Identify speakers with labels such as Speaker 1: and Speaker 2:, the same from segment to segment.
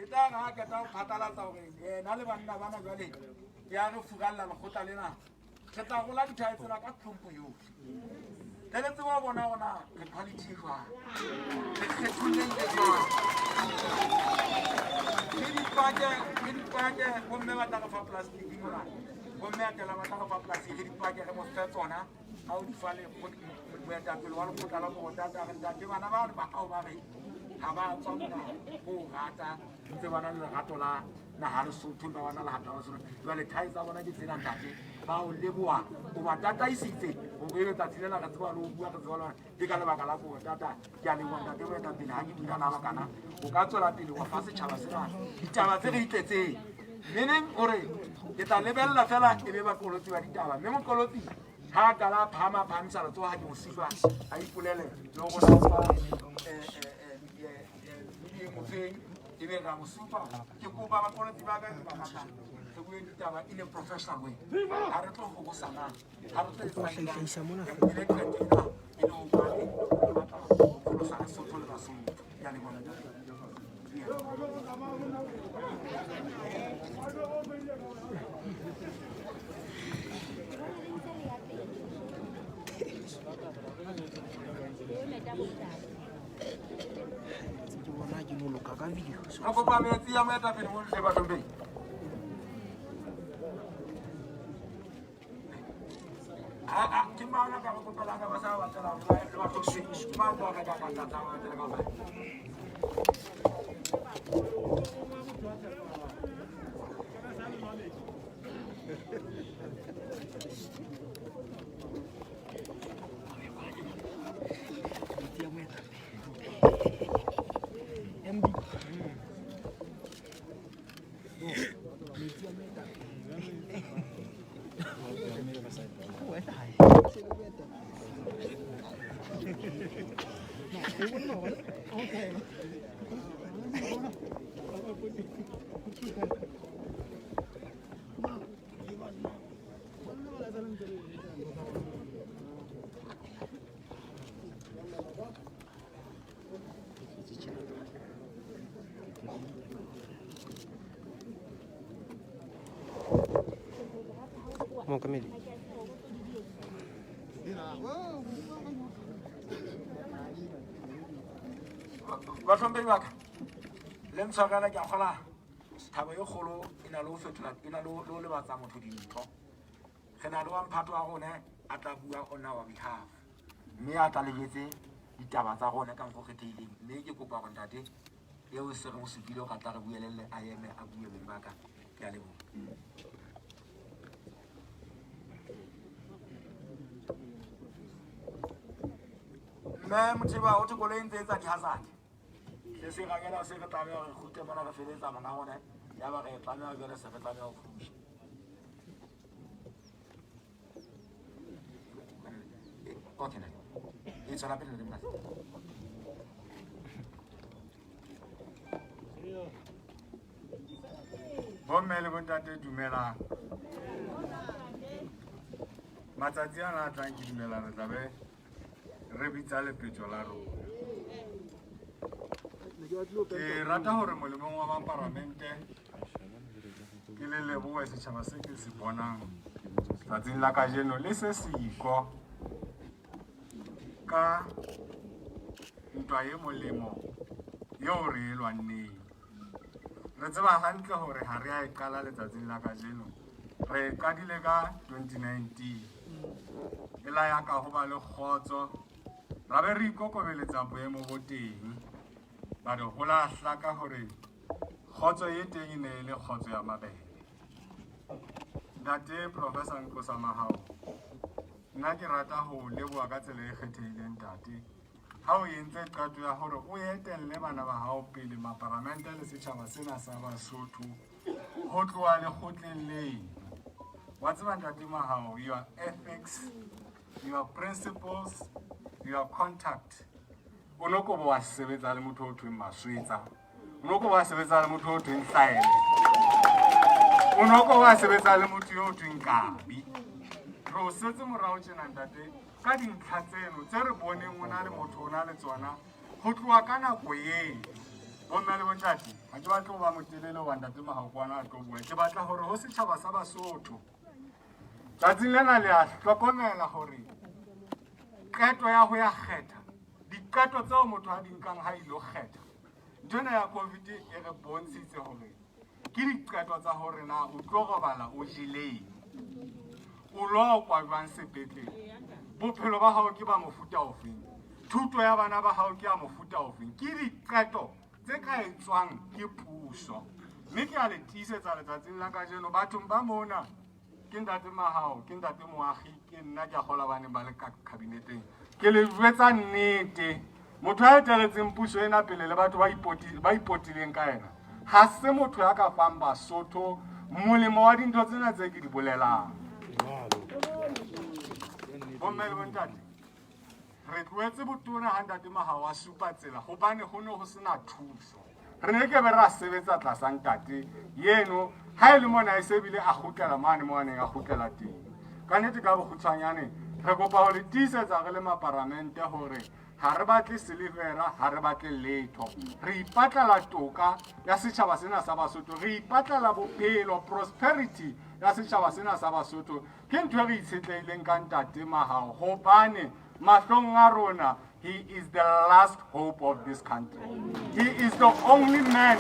Speaker 1: E tla re ha qeta ho phatlalatsa hore yena le banna bana jwale ke ya re furalla lekgotla lena, re tla rola dithae tsena ka tlhompho yohle. Tle le tsebe ho bona hore na re quality e jwang, re kgethollehile jwang. Re di pake, re di pake, bomme ba tla re fa plastic mona. Bomme atela ba tla re fa plastic, re di pake, re mo fe tsona. Ha o di fa le moetapele wa lekgotla la Morotata, re ntate bana ba ba hao ba re ha ba tswa mona ho rata ntse ba na le lerato la naha Lesotho, ba bana lerato la Lesotho. Jwale thae tsa bona ke tsena ntate, ba o leboha o ba tataisitse hore ebe tsatsi lena re tseba le ho bua, re tseba le ke ka lebaka la Morotata. Ke a leboha ntate moetapele, ha ke bula na bakana o ka tswela pele wa fa setjhaba sena ditaba tse re itletseng. Meaning hore ke tla lebella fela e be baqolotsi ba ditaba, mme moqolotsi ha a qala a phahama, a phahamisa letsoho, ha ke mo sifa a ipolele le ho rona fa media mofeng e be ra mo supa. Ke kopa baqolotsi ba ka ke ba ratang re bue ditaba in a professional way. Ha re tlo hobosanang, ha re tlo etsa re nkile qeto ena e le hobane re batla ho pholosa Lesotho le Basotho. Ke a leboha ntate. Re kopa metsi ya moetapele mo le bathong. Ke mang a ka re kopelang ka ba sa batlela le bathong? Ke mang ka ka ka tla tla batlela ka ba?
Speaker 2: Mookamedi.
Speaker 1: Bahlomphehi ba ka, le ntshwarela, ke a kgola thabo e kgolo e na le ho fetola, e na le ho lebatsa motho dintho. Re na le wa mphato wa rona a tla bua on our behalf, mme a tla lebetse ditaba tsa rona ka mokgwa o kgethehileng. Mme ke kopa hore ntate eo se re mo supile hore a tla re buelelle, a eme a bue. Beng ba ka, ke a leboha. Mme Mothiba o thwe koloi e ntse etsa di-hazard, se se rakela, se re tlameha hore re kgutle mona re feletsa monga rona, yaba re tlameha jwale se re tlameha ho phusha. Okay, e tswela pele le nna.
Speaker 3: Bomme le bontate, dumelang. Matsatsi ana a tlang, ke dumela re tlabe re bitsa lepetjo la rona. Ke rata hore molemong wa maparamente ke le lebohe setjhaba se ke se bonang tsatsing la kajeno le se siko ka ntwa e molemo eo re e lwanneng. Re tseba hantle hore ha re a e qala letsatsing la kajeno, re e qadile ka 2019 e la ya ka ho ba le kgotso, ra be re ikokobeletsa boemo bo teng, ba re ho la hlaka hore kgotso e teng e ne e le kgotso ya mabele. Ntate Professor Nqosa Mahao, nna ke rata ho leboha ka tsela e kgethehileng ntate, ha o entse qeto ya hore o etelle bana ba hao pele, maparamente le setjhaba sena sa Basotho ho tloha lekgotleng leno. Wa tseba ntate Mahao, your ethics, your principles, your contact, o no ko bo wa sebetsa le motho o thweng Maswetsa, o no ko wa sebetsa le motho o thweng Hlaele, o no ko wa sebetsa le motho yo o thweng Kabi. Re o setse morao tjena ntate ka dintlha tseno tse re boneng o na le motho o na le tsona ho tloha ka nako eo. Bomme le bontate, ha ke batle ho ba motelele hoba ntate Mahakwana a tlo bua. Ke batla hore ho setjhaba sa Basotho tsatsing lena le a hlokomela hore qeto ya ho ya kgetha, diqeto tseo motho a di nkang ha ilo kgetha, ntho ena ya COVID e re bontshitse hore ke diqeto tsa hore na o tlo robala o jeleng, o lo kwa jwang sepetlele, bophelo ba hao ke ba mofuta ofeng, thuto ya bana ba hao ke ya mofuta ofeng. Ke diqeto tse ka etswang ke puso. Mme ke a le tiisetsa letsatsing la kajeno, bathong ba mona, ke ntate Mahao, ke ntate Moagi, ke nna ke a kgola ba neng ba le ka kabineteng. Ke le jwetsa nnete, motho a eteletseng puso ena pele le batho ba ipotileng ka yena, ha se motho ya ka fang Basotho molemo wa dintho tsena tse ke di bolelang. Bomme le bontate, re tlohetse botona ha ntate Mahao a supa tsela hobane ho ne ho sena thuso. Re ne ke be ra sebetsa tlasa ntate yeno, ha e le mona e se bile a kgutlela mane mo a neng a kgutlela teng. Ka nnete ka bokgutshwanyane re kopa ho le tiisetsa re le maparamente hore ha re batle silivera, ha re batle letho. Re ipatlela toka ya setjhaba sena sa Basotho, re ipatlela bophelo, prosperity ya setjhaba sena sa Basotho. Ke ntho e re itshetlehileng ka ntate Mahao hobane mahlong a rona he is the last hope of this country. He is the only man.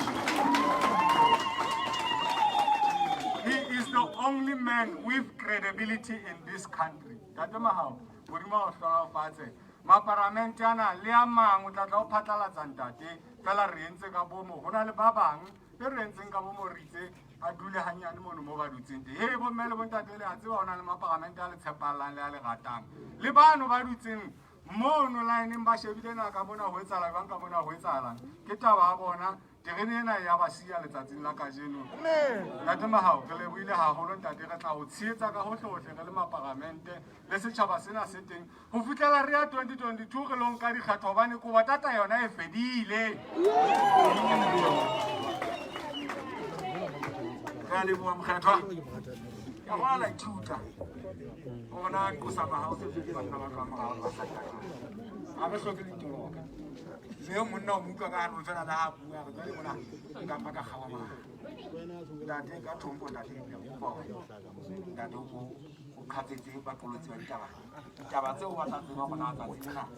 Speaker 3: He is the only man with credibility in this country. Ntate Mahao, Modimo a o hlohonolofatse. Maparamente ana le a mang o tla tla o phatlalatsa ntate, fela re entse ka bomo. Ho na le ba bang e re entseng ka bomo, re itse a dule hanyane mono mo ba dutseng teng. He bomme le bontate, le a tseba ho na le maparamente a le tshepahallang le a le ratang. Le bano ba dutseng mono line-eng ba shebile na ka mona ho etsahala jwang, ka mona ho etsahalang. Ke taba ya bona, terene ena ya ba siya letsatsing la kajeno. Ntate Mahao, re lebohile haholo ntate, re tla o tshehetsa ka hohle-hohle re le maparamente le setjhaba sena se teng ho fihlela re ya 2022 re lo nka dikgetho hobane koba tata yona e fedile.
Speaker 1: Re a leboha mokgethwa. Ka gona la ithuta gore na qosa Mahao se ke banna ba tloha morao le basadi ba jwang. Ha re hloke ditoloka. Mme monna o mo utlwa ka hanong fela le ha a bua, re jwale mona nka mpa ka kgawa mara. Ntate ka tlhompho, ntate ke kopa hore ntate o o qhatsetse baqolotsi ba ditaba. Ditaba tseo ba tla tseba hore na tsatsi lena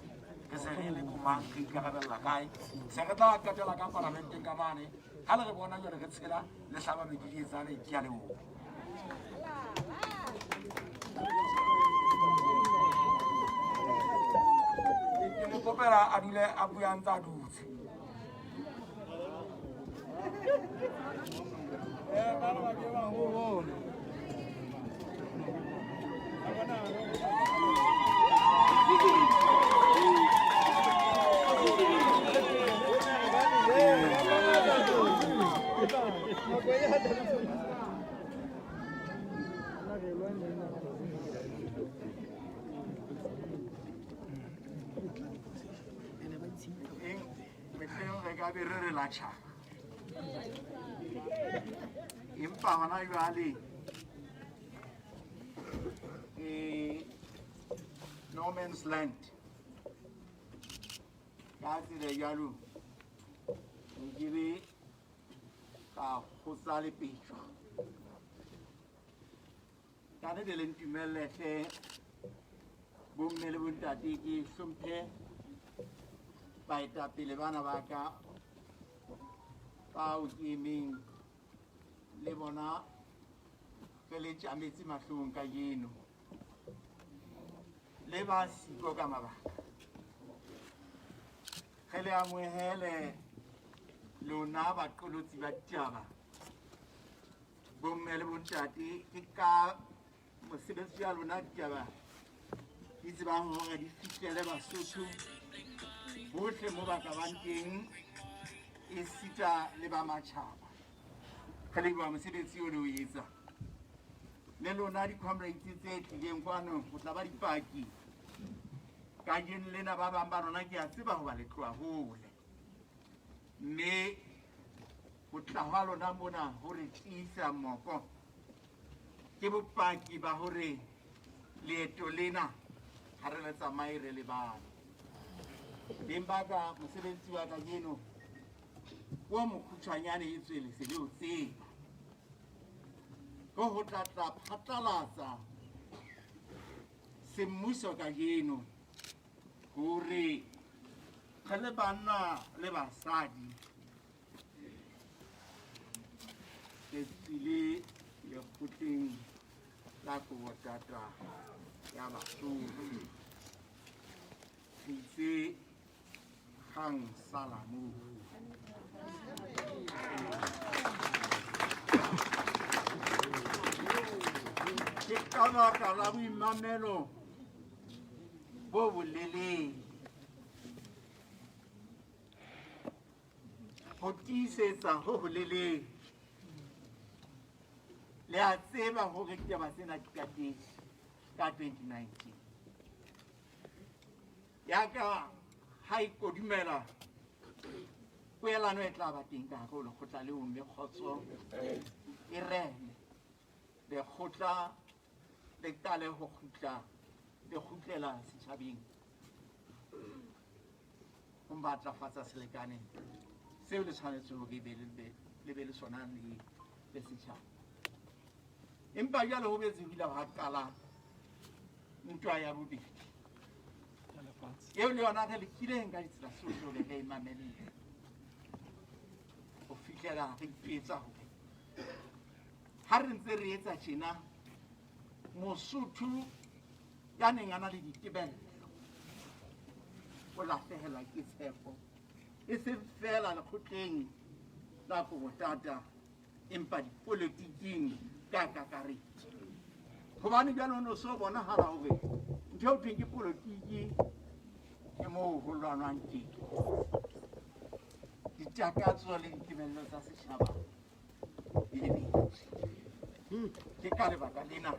Speaker 1: re se re le bomang, re ikarabella kae. Se re tla qetela ka paramenteng ka mane. Ha le re bona jwale re tshela le hlaba medidietsane, ke a leboha. Ke mo kopela a dule a bua a ntse a dutse.
Speaker 2: Mehleng re ka be re re la tjhaba, empa hona jwale ke no man's land. Ka tsela e jwalo nkebe ka kgotsa lepetjo. Ntate le ntumelle hle bomme le bontate, ke hlomphe baetapele bana ba ka bao ke emeng le bona re le tjametse mahlong kajeno, le ba siko ka mabaka. Re le amohele lona baqolotsi ba ditaba, bomme le bontate. Ke ka mosebetsi ya lona ditaba di tsebang hore di fihlele Basotho bohle mo ba ka bang teng, esita le ba matjhaba. Re leboha mosebetsi o le o etsa. Le lona di-comrades tse tlileng kwano ho tla ba dipaki kajeno lena, ba bang ba lona ke a tseba hoba le tloha hole, mme ho tla hwa lona mona ho re tiisa moko, ke bopaki ba hore leeto lena ha re le tsamaye re le bang. Beng ba ka, mosebetsi wa kajeno O mokgutshwanyane e tswe le se le o tseba. Ke ho tla tla phatlalatsa semmuso kajeno hore re le banna le basadi re tswile lekgotleng la Kobotata ya Basotho. Re itse kgang sala moo. Ke ka baka la boimamelo bo bolelele ho tiisetsa ho holeleng. Le a tseba hore ditaba tsena di qatetse ka 2019. Ya ka ha e kodumela poelano e tla ba teng ka hare ho lekgotla leo mme kgotso e rene. Lekgotla le qale ho kgutla le kgutlela setjhabeng ho matlafatsa selekane seo le tshwanetseng hore le be le sona le setjhaba. Empa jwale ho boetse ho ile hwa qala ntwa ya bobedi eo le yona re lekileng ka ditsela tsohle hore re e mamelle ho fihlela re ipetsa hore ha re ntse re etsa tjena Mosotho ya neng a na le ditebello o lahlehelwa ke tshepo e seng feela lekgotleng la Kobotata empa dipolitiking ka kakaretso. Hobane jwale ho no so bonahala hore ntho eo thweng ke politiki ke moo ho lwanwang teng. Ditakatso le ditebello tsa setjhaba di lebetswe. Ke ka lebaka lena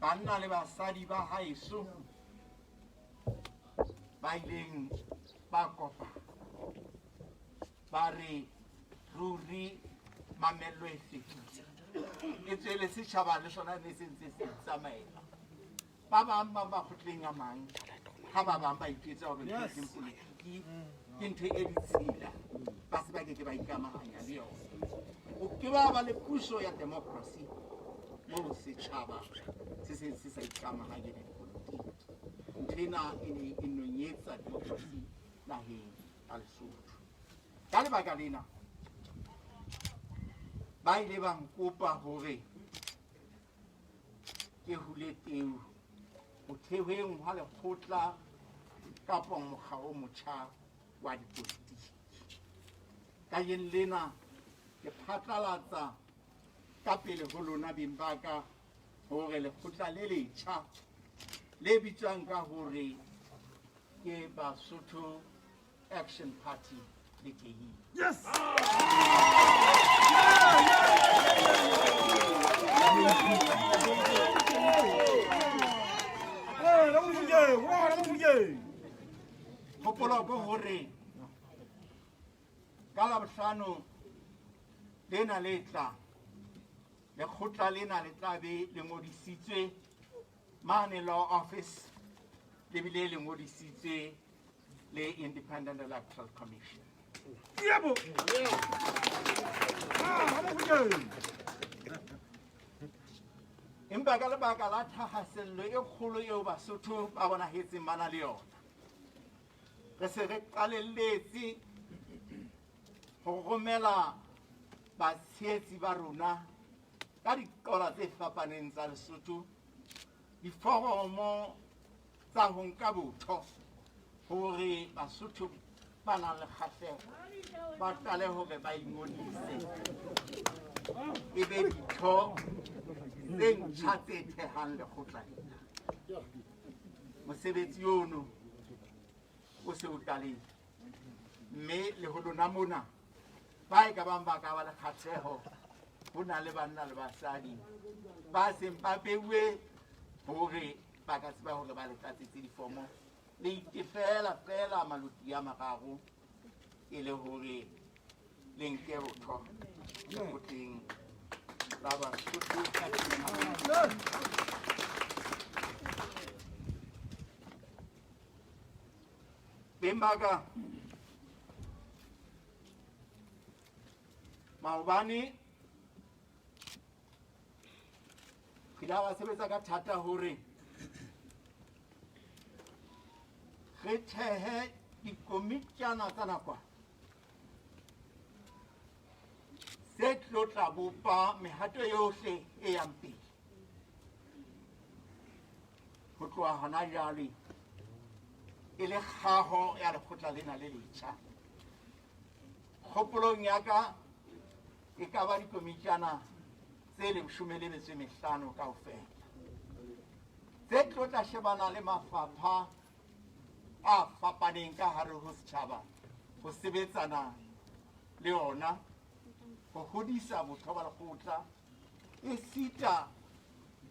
Speaker 2: banna le basadi ba haeso ba ileng ba kopa ba re ruri mamello e fedile e tswele setjhaba le sona ne se ntse se tsamaela. Ba bang ba makgotleng a mang ha ba bang ba itjwetsa hore ntho e seng politiki ke ntho e ditshila, ba se ba ke ke ba ikamahanya le yona. O ke ba ba le puso ya democracy moo setjhaba se seng se sa ikamahanye le dipolitiki. Ntho ena e ne e nonyetsa democracy naheng ya Lesotho. Ka lebaka lena ba ile ba nkopa hore ke hule teu ho thehweng hwa lekgotla kapa mokga o motjha wa dipolitiki. Kajeno lena ke phatlalatsa ka pele ho lona beng ba ka hore lekgotla le letjha le bitswang ka hore ke Basotho Action Party le teng.
Speaker 1: Yes.
Speaker 2: Hopolo ke hore ka Labohlano lena le tla lekgotla lena le tla be le ngodisitswe mane law office le bile le ngodisitswe le Independent Electoral Commission.
Speaker 1: Yebo.
Speaker 2: Empa ka lebaka la thahasello e kgolo eo Basotho ba bonahetseng ba na le yona, re se re qalelletse ho romela batshehetsi ba rona ka diqola tse fapaneng tsa Lesotho diforomo tsa ho nka botho hore Basotho ba nang le kgahleho ba qale hore ba ingodise e be ditho tse ntjha tse thehang lekgotla lena. Mosebetsi ono o se o qalile mme le ho lona mona ba e ka bang ba ka ba le kgahleho ho na le banna le basadi ba seng ba beuwe hore ba ka tseba hore ba le tlatsetse difomo le itefela fela maloti a mararo e le hore le nke botho lekgotleng la Basotho. Beng ba ka Maobane re ile ba sebetsa ka thata hore re thehe dikomitjana tsa nakwana tse tlo tla bopa mehato yohle e yang pele ho tloha hona jwale e le kgaho ya lekgotla lena le letjha. Kgopolong ya ka e ka ba dikomitjana tse leshome le metso e mehlano kaofela tse tlo tla shebana le mafapha a fapaneng ka hare ho setjhaba ho sebetsana le ona ho hodisa botho ba lekgotla esita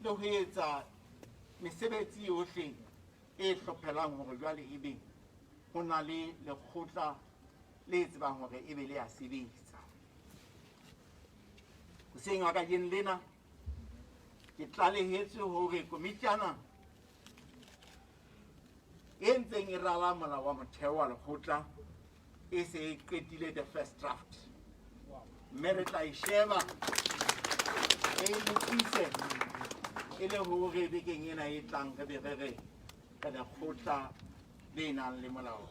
Speaker 2: le ho etsa mesebetsi yohle e hlophelang hore jwale ebe ho na le lekgotla le tsebang hore ebe le a sebetsa. Hoseng wa kajeno lena ke tlalehetswe hore komitjana e ntseng e rala molao wa motheo wa lekgotla e se e qetile the first draft, mme re tla e sheba re e lokise e le hore bekeng ena e tlang re be re re re lekgotla le nang le molao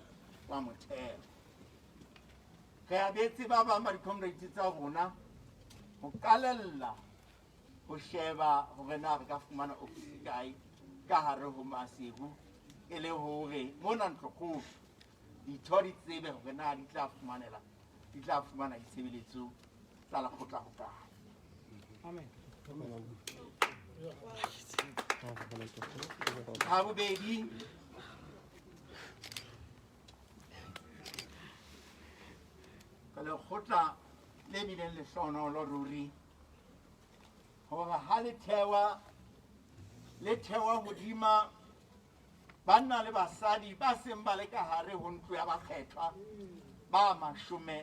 Speaker 2: wa motheo. Re abetse ba bang ba di-comrades tsa rona ho qalella ho sheba hore na re ka fumana ofisi kae ka hare ho Maseru, e le hore mona ntlokgolo ditho di tsebe hore na di tla fumanela di tla fumana ditshebeletso tsa lekgotla ho kae.
Speaker 4: Amen.
Speaker 2: Ha bobedi, ka lekgotla le bileng lehlohonolo ruri hore ha le thewa le thewa hodima banna le basadi ba seng ba le ka hare ho ntlo ya bakgethwa ba 20.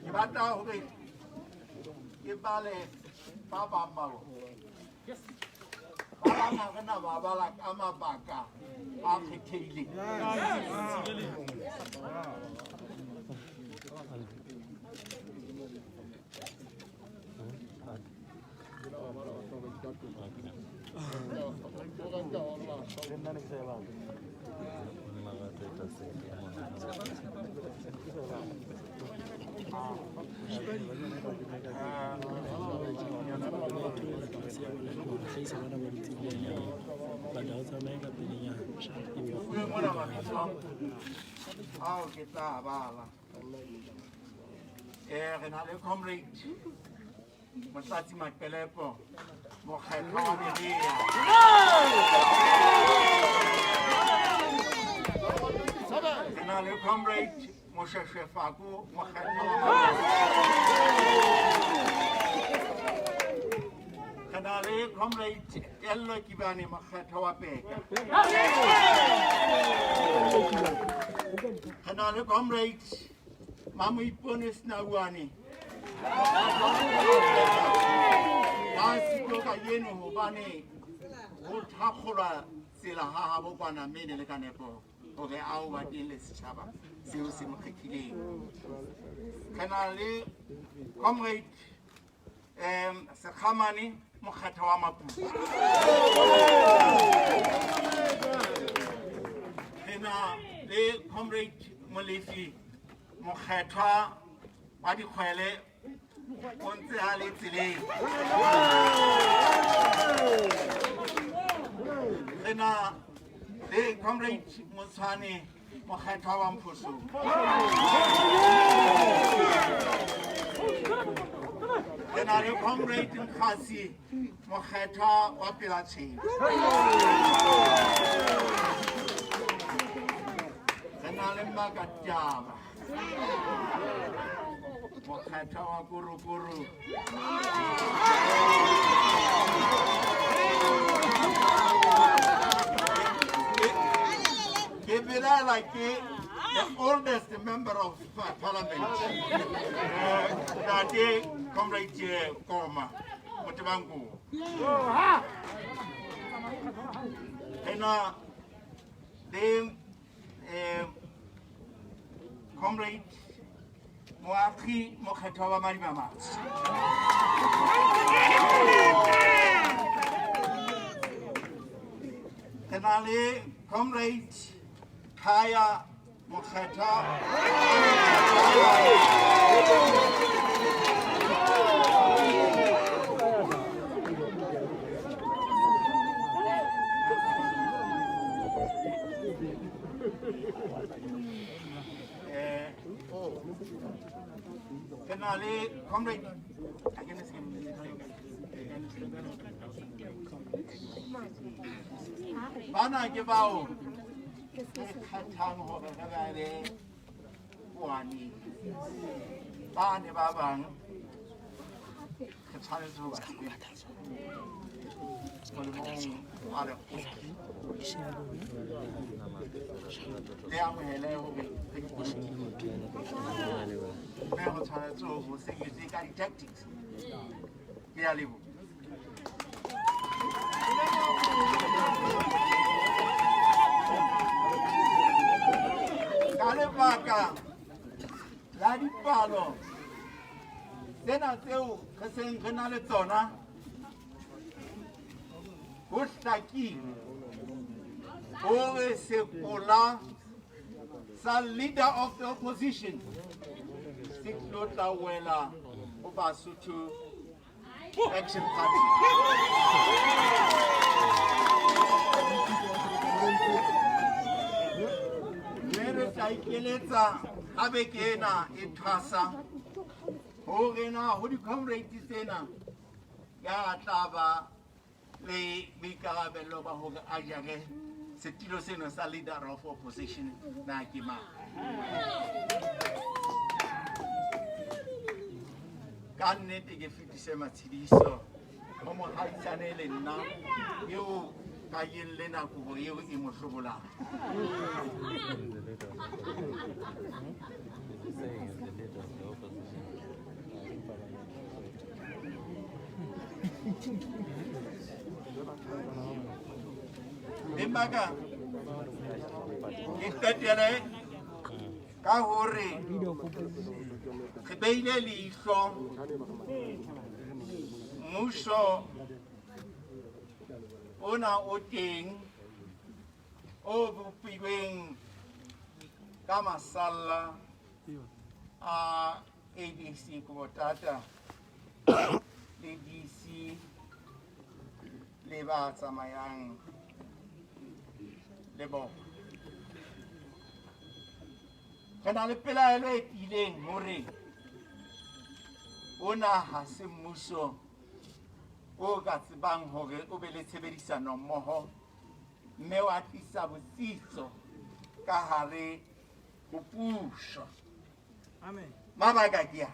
Speaker 2: Ke batla hore ke bale ba bang ba bona. Ba bang ha re na ba bala ka mabaka a kgethehileng. Ao ke tla bala. Re na le comrade Motlatsi Maqelepo, mokgethwa wa Berea. Re na le comrade Moshweshwe Fako, mokgethwa wa Re na le comrade Tello Kibane, mokgethwa wa Peka. Re na le comrade Mamoipone Senauane. Ba siko kajeno hobane ho thakgolwa tsela ha habo kwana mme ne le ka nepo hore ao ba teng le setjhaba seo se mo kgethileng. Re na le comrade Sekgamane, mokgethwa wa Maputo. Re na le comrade Molefi, mokgethwa wa Dikgwele, o ntse a le tseleng. Re na le comrade Motshwane, mokgethwa wa Mphosong. Re na le comrade Nkgasi, mokgethwa wa Pelatshweu. Re na le Makataba, mokgethwa wa Korokoro. Ke Ke belaela ke the oldest member of parliament, ntate Comrade Koma Motebankubo. Re na le Comrade Moagi Mokgethwa wa Madibamatsho. Re na le Comrade Khaya Mokgethwa. Re na le Comrade, bana ke bao re kgethang hore re ba be koaneng. Bane ba bang re tshwanetse ho ba sebetsa molemong wa lekgotla. Le amohele hore re dipolotiki, mme ho tshwanetse ho sebetse ka di-tactics. Ke a leboha. Ka lebaka la dipalo tsena tseo re seng re na le tsona, ho hlakile hore sekola sa leader of the opposition se tlo tla wela ho Basotho Action Party. Mme re tla ikeletsa ha beke ena e thwasa hore na ho di-comrade tsena ya tla ba le boikarabello ba hore a jare setilo seno sa leader of opposition na ke mang. Ka nnete ke fetise matshediso ho mohaisane le nna eo kajeng lena kobo eo e mo hlobolang. Beng ba ka, ke qetele ka hore re beile leihlo mmuso ona o teng o bopilweng ka masalla a ABC Kobotata le DC le ba tsamayang le bona. Re na le pelaelo e tiileng hore ona ha se mmuso o ka tsebang hore o be le tshebedisano mmoho mme wa tlisa botsitso ka hare ho puso. Mabaka ke a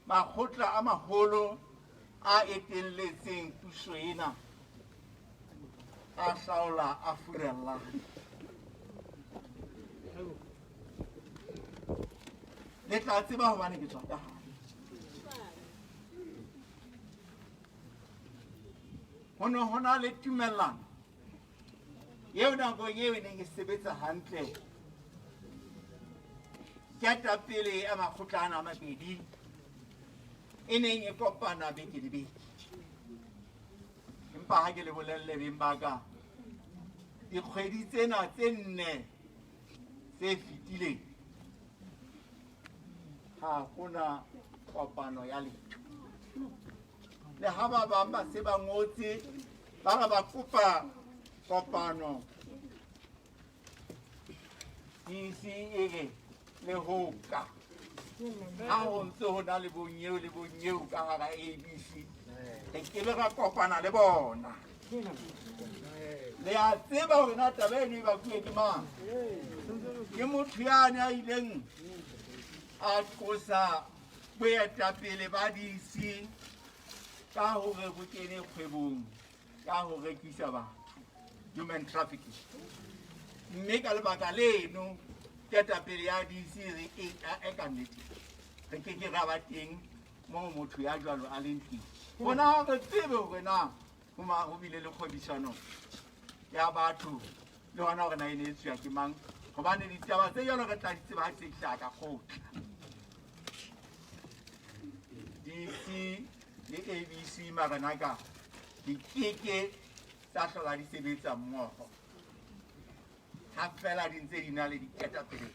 Speaker 2: makgotla a maholo a etelletseng puso ena a hlaola a furella. Le tla tseba hobane ke tswa ka hare. Ho ne ho na le tumellano eo nakong eo e neng e sebetsa hantle. Ketapele ya makgotla ana a mabedi e neng e kopana beke le beke. Empa ha ke le bolelle beng ba ka, dikgwedi tsena tse nne tse fetileng ha hona kopano ya letho. Le ha ba bang ba se ba ngotse ba re ba kopa kopano, DC e re le ho ka ha ho ntse ho na le bonyeo le bonyeo ka hara ABC, re ke be ra kopana le bona. Le a tseba hore na taba eno e bakuwe ke mang. Ke motho yane a ileng a qosa boetapele ba DC ka hore bo kene kgwebong ka ho rekisa batho. Human trafficking. Mme ka lebaka leno ketapele ya DC re e e ka nnete re ke ke ra ba teng moo motho ya jwalo a leng teng. Rona re tsebe hore na ho bile le kgwebisano ya batho le hona hore na e ne e tswa ke mang, hobane ditaba tse jwalo re tla di tseba ha tse hlaha ka kgotla. DC le ABC marenaka di keke tsa hlola di sebetsa mmoho ha fela di ntse di na le diketapele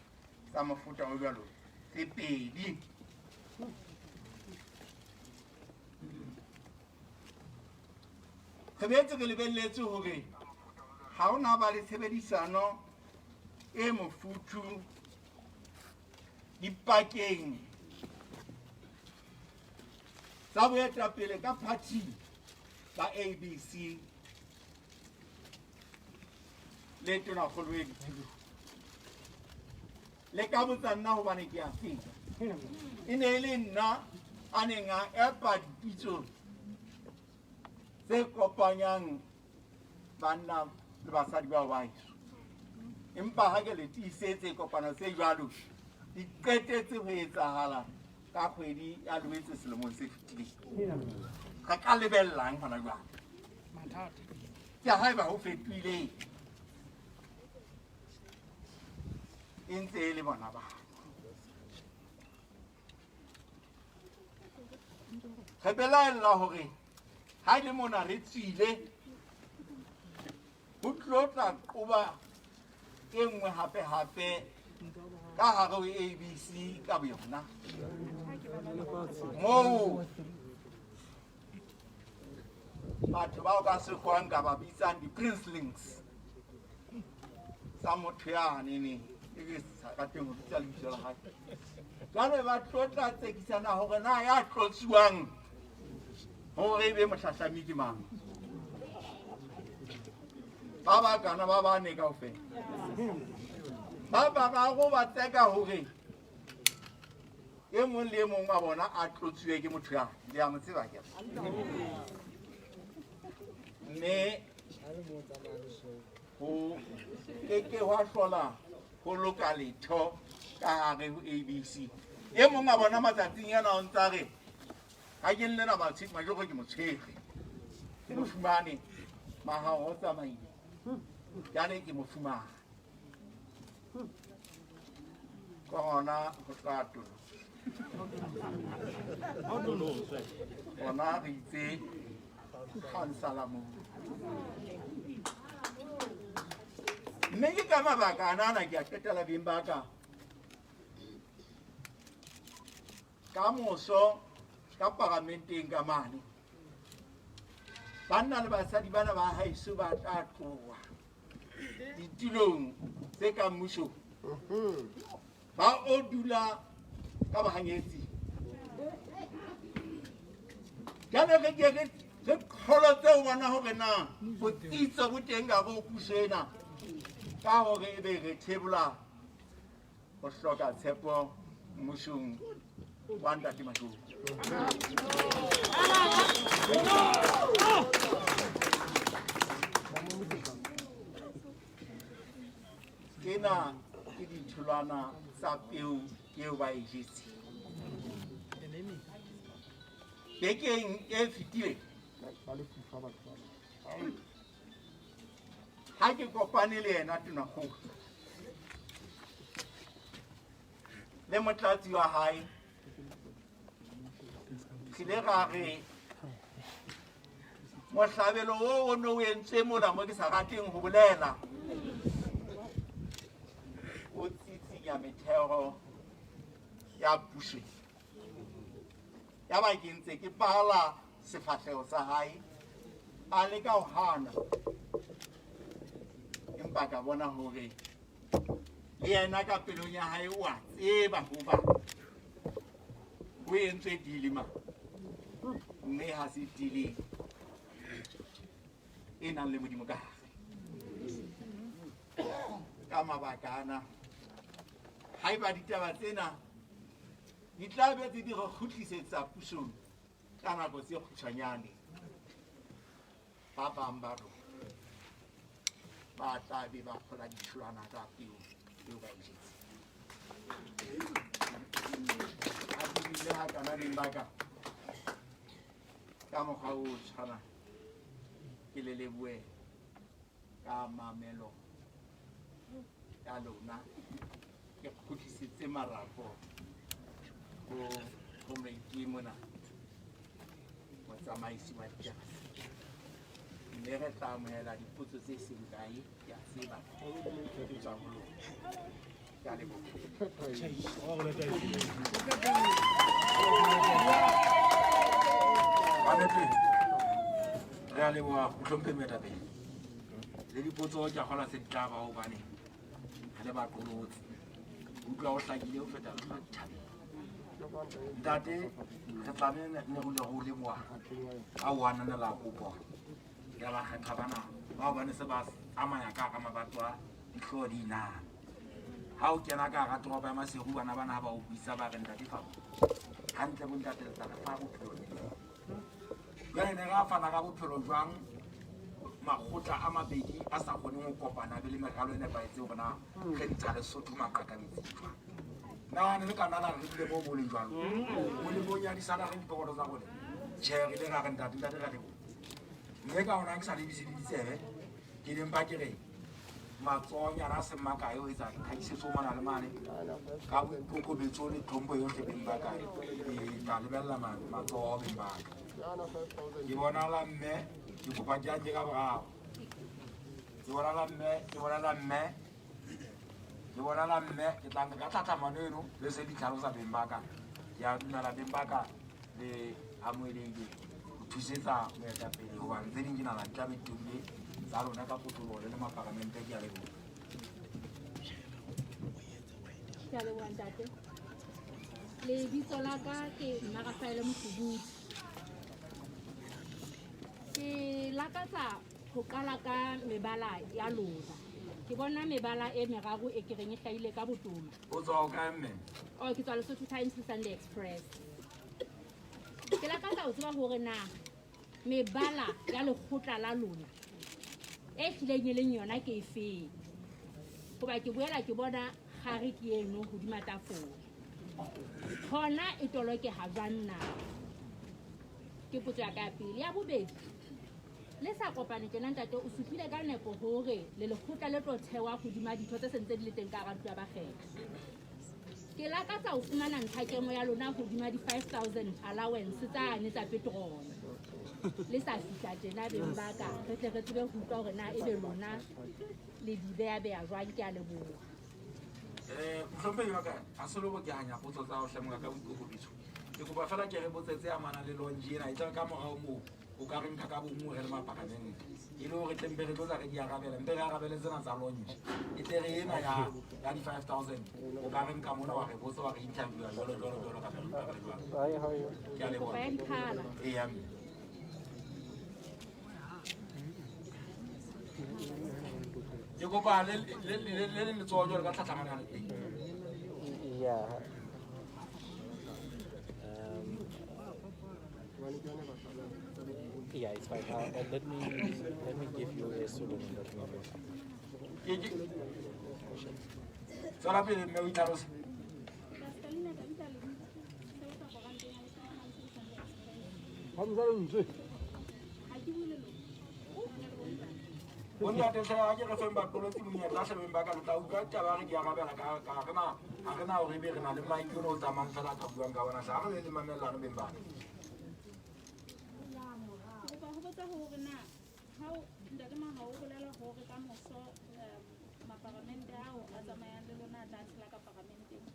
Speaker 2: tsa mofuta o jwalo tse pedi. Re boetse re lebelletse hore ha ho na ba le tshebedisano e mofuthu dipakeng tsa boetapele ka party ba ABC le tonakgolo e ditulo. Le ka botsa nna hobane ke a tseba. E ne e le nna a neng a epa dipitso tse kopanyang banna le basadi bao ba heso. Empa ha ke le tiisetse kopano tse jwalo di qetetse ho etsahala ka kgwedi ya Loetse selemong se fetileng. Re ka lebellang hona jwale? Ke haeba ho fetohile e ntse e le bona ba. Re belaella hore ha e le mona re tswile ho tlo tla qoba e nngwe hape hape ka hare ho ABC ka boyona moo batho bao ka sekgowang ka ba bitsang di-princelings tsa motho yane e ke sa rateng ho bitsa lebitso la hae. Jwale ba tlo tla tsekisana hore na ya tlotsuwang hore e be mohlahlami ke mang. Ba ba kana ba bane kaofela. Ba bararo ba tseka hore e mong le e mong wa bona a tlotsuwe ke motho ya le a mo tseba ke. Mme ho ke ke hwa hlola ho loka letho ka hare ho ABC. E mong a bona matsatsing ana o ntsa re ha ke nne Majoro ke mo tshwere. Ke mo fumane mahao o tsamaile. Jwale ke mo fumane. Ka hona ho tla tolosa. Hona re itse khansala moo. Mme ke ka mabaka ana ke a qetela beng ba ka. Ka moso ka paramenteng ka mane. Banna le basadi bana ba haeso ba tla tloha ditulong tse ka mmusong. Ba o dula ka bohanyetsi. Jwale re ke re qholotse ho bona hore na botsitso bo teng ka ho puso ena ka hore ebe re thebola ho hloka tshepo mmusong wa Ntate Majoro. Tsena ke ditholwana tsa peo eo ba e jetseng. Bekeng e fetileng ha ke kopane le yena tonakgolo le motlatsi wa hae, re ile ra re mohlabelo o o ne o entswe mona mo ke sa rateng ho bolela o tsitsinya metheo ya puso. Ya ba ke ntse ke bala sefahleho sa hae a leka ho hana, empa ka bona hore le yena ka pelong ya hae o a tseba hoba ho entswe deal ma, mme ha se deal e nang le Modimo ka hare. Ka mabaka ana, haeba ditaba tsena di tla be di re kgutlisetsa pusong ka nako tse kgutshwanyane, ba bang ba rona Ba tla be ba kgola ditholwana tsa peo eo ba e jetseng. Ha ke buile hakana beng ba ka, ka mokgwa o tshwanang ke le lebohe ka mamelo ya lona. Ke kgutlisetse marapo ho comrade mona, motsamaisi wa ditaba, mme re tla amohela dipotso tse seng kae. Ke a tseba di tswa ho lona. Ke a leboha.
Speaker 1: Kannete re a leboha mohlomphehi moetapele. Le dipotso ke a kgolwa se di tla ba hobane re le baqolotsi. Utlwa ho hlakile ho feta lehlwa dithabeng. Ntate, re tla ne ne re o leboha ka ho ananela kopo ya bakgethwa bana ba hobane se ba tsamaya ka hara mabato a dihlooho di inama. Ha o kena ka hara toropo ya Maseru, bana bana ha ba o buisa ba re ntate fa hantle bo ntate le tla re fa bophelo neng. Jwale ne ra fana ka bophelo jwang makgotla a mabedi a sa kgoneng ho kopana be le meralo e nepahetseng hore na re ntsha Lesotho maqakabetsing jwang. Na ne le ka nna la re re dule moo bo leng jwalo? Molemong ya disala re dipokotho tsa rona. Tjhe, re ile ra re ntate, ntate ra leboha. Mme ka hona ke sa lebise le ditsebe, ke ne mpa ke re matsohonyana a seng makae ho etsa tlhakisetso mona le mane ka boikokobetso le tlhompho yohle beng ba ka. Ke tla lebella matsoho beng ba ka. Ke bona la mme, ke kopa ke anje ka boraro. Ke bona la mme, ke bona la mme, ke bona la mme, ke tla nka ka tlhatlhamano eno le se di tlhalosa beng ba ka. Ke a dumela beng ba ka le amohelehile ho thusetsa moetapele hobane tse ding ke nahana di tla be di tobile tsa lona ka kotloloho le le maparamente. Ke a leboha.
Speaker 4: Ke a leboha ntate. Lebitso la ka ke Mma Rafaele Mokubudi. Ke lakatsa ho qala ka mebala ya lona. Ke bona mebala e meraro e ke reng e hlahile ka botona.
Speaker 1: O tswa ho kae mme?
Speaker 4: Oh, ke tswa Lesotho Times le Sunday Express. Ke lakatsa ho tseba hore na mebala ya lekgotla la lona e hlileng e leng yona ke efeng. Hoba ke boela ke bona kgare ke eno hodima tafole. Hona e tolokeha jwang na? Ke potso ya ka ya pele. Ya bobedi, le sa kopane tjena ntate, o supile ka nepo hore le lekgotla le tlo thewa hodima ditho tse sentse di le teng ka hara ntlo ya bakgethwa. Ke lakatsa ho fumana ntlhakemo ya lona hodima di 5000 allowance tsane tsa petrol. Le sa fihla tjena beng ba ka, re tle re tsebe ho utlwa hore na ebe lona le di beya-beya jwang. Ke a leboha.
Speaker 1: Mohlomphehi wa ka, ha se le hore ke hanya potso tsa hao hle monga ka boikokobetso. Ke kopa fela ke re botse tse amanang le launch ena, e tla re ka morao moo o ka re nka ka bonngwe re le maparamente. E le hore tle mpe re tlo tla re di arabela, mpe re arabele tsena tsa launch. E tle re ena ya di 5000 o ka re nka mona wa re botsa wa re interviewa jwalo jwalo jwalo ka re jwalo. Ke a leboha.
Speaker 4: Kopa ya dikhala.
Speaker 1: Eya mme. Ke kopa le le le le letsoho jwalo ka tlhatlhamano ya le.
Speaker 5: Yeah. Yeah, it's fine. Let me give you a pseudonym that we first.
Speaker 1: Tswela pele mme o itlhalose.
Speaker 6: Pascaline Davida Lebitso, sebetsa koranteng ya Lesotho Times le Sunday Express. Ha ke bue le lona. Ke le bontate.
Speaker 1: Bontate hle, ha ke re feng baqolotsi monyetla hle beng ba ka, le tla utlwa ditaba re di arabela ka ha re na hore ebe re na le mic ono o tsamayang fela ka buang ka ona hle. Ha re be le mamellano beng ba ka.
Speaker 6: Ke kopa ho botsa hore na ha ntate Mahao o bolela hore ka moso maparamente ao a tsamayang le lona a tla tshela ka paramenteng.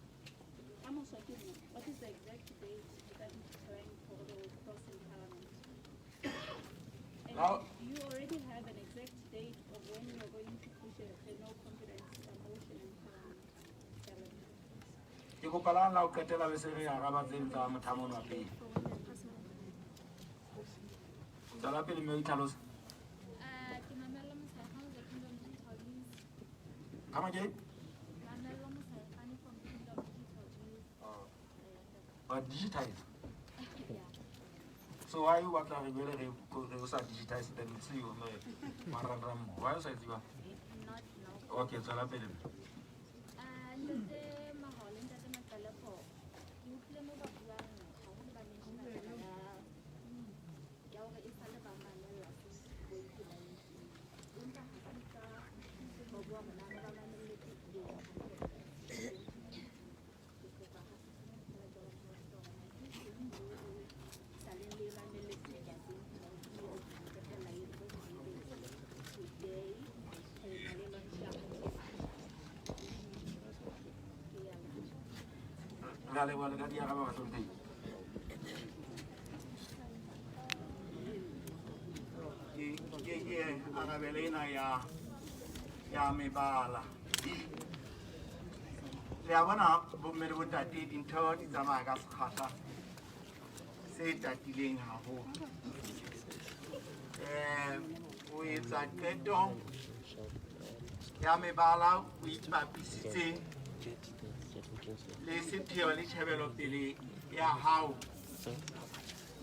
Speaker 6: Ka moso ke neng? What is the exact date that you plan for the cross in parliament? And do you already have an exact date of when you are going to push a no confidence motion in parliament? Ke a leboha.
Speaker 1: Ke kopa la ho qetela be se re araba tse tsa mothamo ono wa pele. Tswela pele mme o itlhalose.
Speaker 6: Ke Mamello Mosaikgane the Kingdom Digital News.
Speaker 1: Come again?
Speaker 6: Mamello Mosaikgane from Kingdom Digital News.
Speaker 1: But digitize.
Speaker 6: Yeah.
Speaker 1: So why you batla re boele re o sa digitize then see you mo marangrang mo? Why o sa etse jwang? Okay, tswela pele.
Speaker 7: Ntate Mahao le Ntate Maqelepo, ke utlwile mo ba buang haholo ba mention-a taba ya hore e sale ba mamella since 2019. Empa ha ke ka ba bua hore na ba mamelletse eng hantle. Ke kopa ha feela jwalo ka batho hore na ke eng eo saleng le mamelletse ho tloha 2019 ho qetella e entse hore ebe today re na le launch ya party. Ke a leboha.
Speaker 1: Re a leboha le ka di araba bahlomphehi.
Speaker 2: Ke arabele ena ya mebala. Le a bona bomme le bontate, dintho di tsamaya ka sekgahla se tatileng haholo. O etsa qeto ya mebala o ipapisitse le sepheo le tjhebelopele ya hao,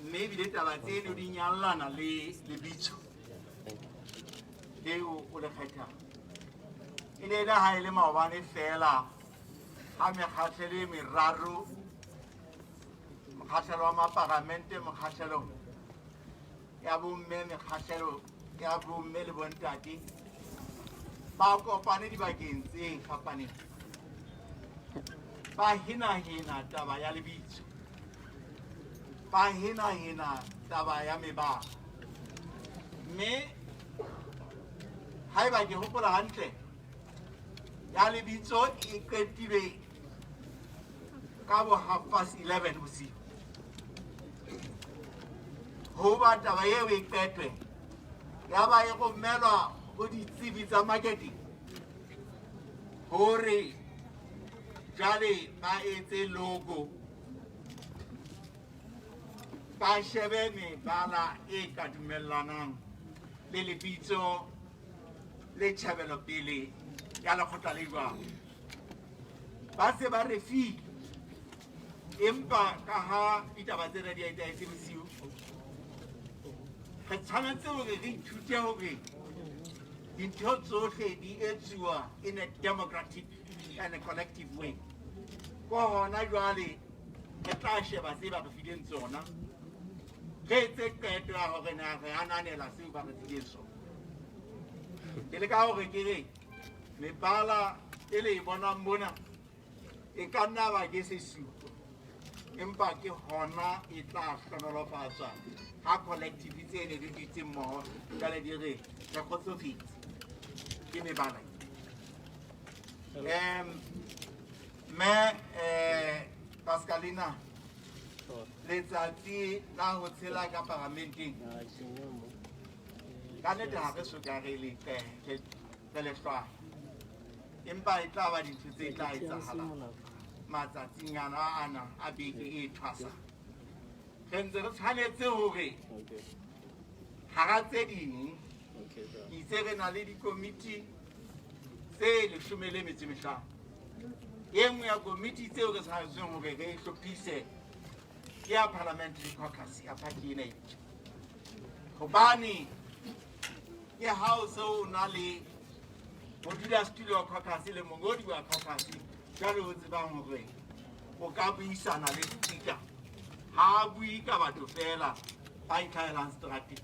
Speaker 2: mme ebile taba tseno di nyallana le lebitso leo o le kgethang. E ne e le ha e le maobane feela ha mekgahlelo e meraro, mokgahlelo wa maparamente, mokgahlelo ya bomme, mekgahlelo ya bomme le bontate, ba kopane dibakeng tse fapaneng, ba henahena taba ya lebitso, ba henahena taba ya mebala. Mme haeba ke hopola hantle, ya lebitso e qetilwe ka bo 11:30 bosiu. Hoba taba eo e qetwe, ya ba e romelwa ho ditsebi tsa marketing hore jwale ba etse logo, ba shebe mebala e ka dumellanang le lebitso le tjhebelopele ya lekgotla le jwalo. Ba se ba re file, empa ka ha ditaba tsena di etsahetse bosiu, re tshwanetse hore re ithute hore dintho tsohle di etsuwa in a democratic and a collective way. Ko hona jwale re tla sheba tse ba re fileng tsona, re etse qeto ya hore na re ananela seo ba re fileng sona. Ke leka hore ke re mebala e le e bonang mona e ka nna ba ke sesupo, empa ke hona e tla hlohonolofatswa ha collective tse ne di dutse mmoho jwale di re re kgotsofetse ke mebala. Mme Pascalina, letsatsi la ho tshela ka paramenteng ka nnete ha re soka re le re le hlwaya, empa e tla ba dintho tse tla etsahala matsatsing ana ana a beke e thwasa. Re ntse re tshwanetse hore hara tse ding ke itse re na le dikomiti tse 15. E nngwe ya komiti tseo re tshwanetseng hore re hlophise ke ya parliamentary caucus ya party ena e ntjha, hobane ke ha o se o na le modulasetulo wa caucus le mongodi wa caucus, jwale o tsebang hore o ka buisana le speaker. Ha a bue ka batho feela ba itlhahelang seterateng,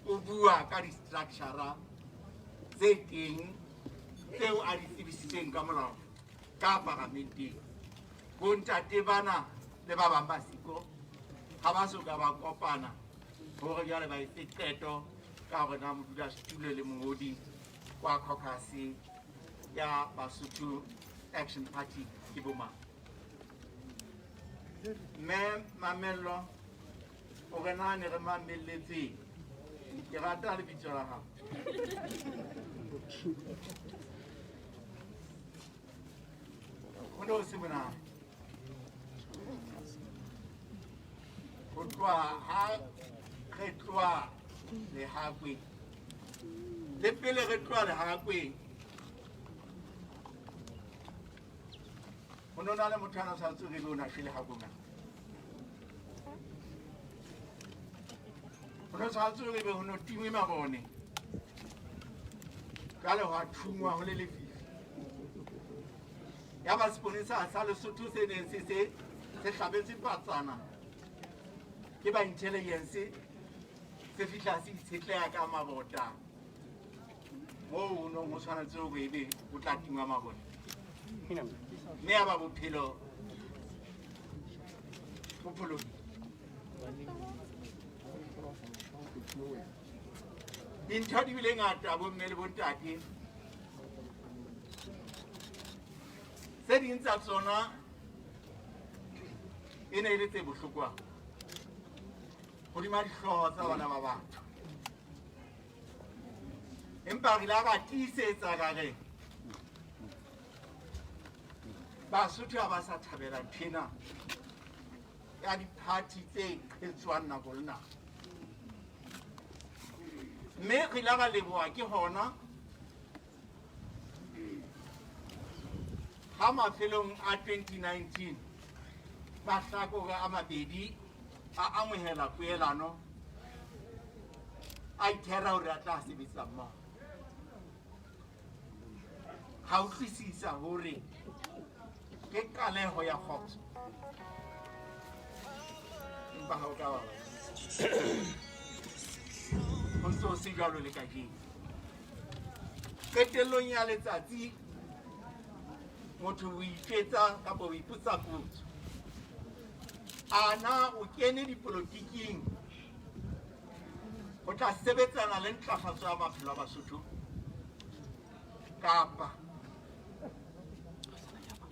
Speaker 2: o bua ka di-structure tse teng tseo a di tsebisitseng ka molao ka paramenteng. Bontate bana le ba bang ba siko ha ba soka ba kopana hore jwale ba etse qeto ka hore na modulasetulo le mongodi wa caucus ya Basotho Action Party ke bo mang. Mme Mamello, o re na ne re mamelletseng, ke rata lebitso la hao. Ho ne ho se monate ho tloha ha re tloha Lehakweng, le pele re tloha Lehakweng ho no na le motho a na sa tsebe o na shwele Lehakweng. Ho no tshwanetse hore ebe ho no tingwe mabone, jwale hwa thungwa ho le lefifi. Ya ba seponesa sa Lesotho se neng se se se hlabetse patsana ke ba intelligence se fihla se itshetleha ka mabota moo ho nong ho tshwanetse hore ebe o tla tingwa mabone, mme ya ba bophelo bo pholohile. Dintho di bile ngata bomme le bontate, tse ding tsa tsona e ne e le tse bohlokwa hodima dihlooho tsa bana ba batho, empa re ile ra tiisetsa ka re Basotho ha ba sa thabela ntho ena ya diphathi tse qhetswang nako le nako, mme re ile ra leboha ke hona ha mafelong a 2019 mahlakore a mabedi a amohela poelano, a ithera hore a tla sebetsa mmoho. Ha utlwisisa hore ke qaleho ya kgotso, empa ha o ka ba ho ntse ho se jwalo le kajeno. Qetellong ya letsatsi motho o itjwetsa kapa o ipotsa potso, a na o kene dipolotiking ho tla sebetsana le ntlafatso ya maphelo a Basotho, kapa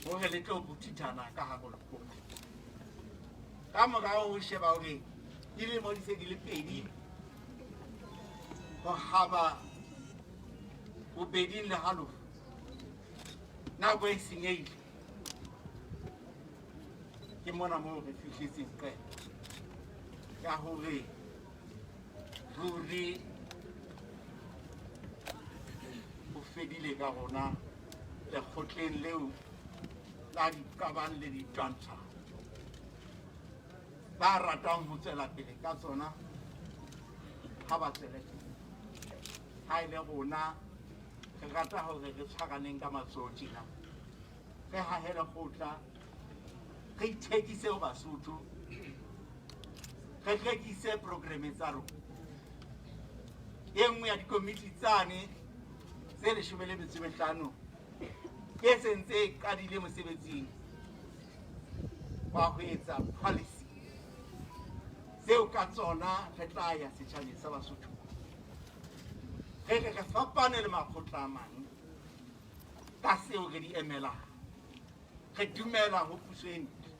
Speaker 2: hore le tlo bothithana ka hare ho lekgotla? Ka morao ho sheba hore dilemo di se di le pedi ho haba bobeding le halofo, nako e senyehile. Ke mona moo re fihletseng qeto ya hore ruri ho fedile ka rona lekgotleng leo la diqabang le ditwantshano. Ba ratang ho tswela pele ka tsona ha ba tswele pele, ha e le rona re rata hore re tshwaraneng ka matsoho tjena, re hahe lekgotla, re ithekise ho Basotho, re hlekise programme tsa rona. E nngwe ya dikomiti tsane tse 15 ke sentse e qadile mosebetsing wa ho etsa policy tseo ka tsona re tla ya setjhabeng sa Basotho, re re re fapane le makgotla a mang ka seo re di emelang. Re dumela ho puso e ntle,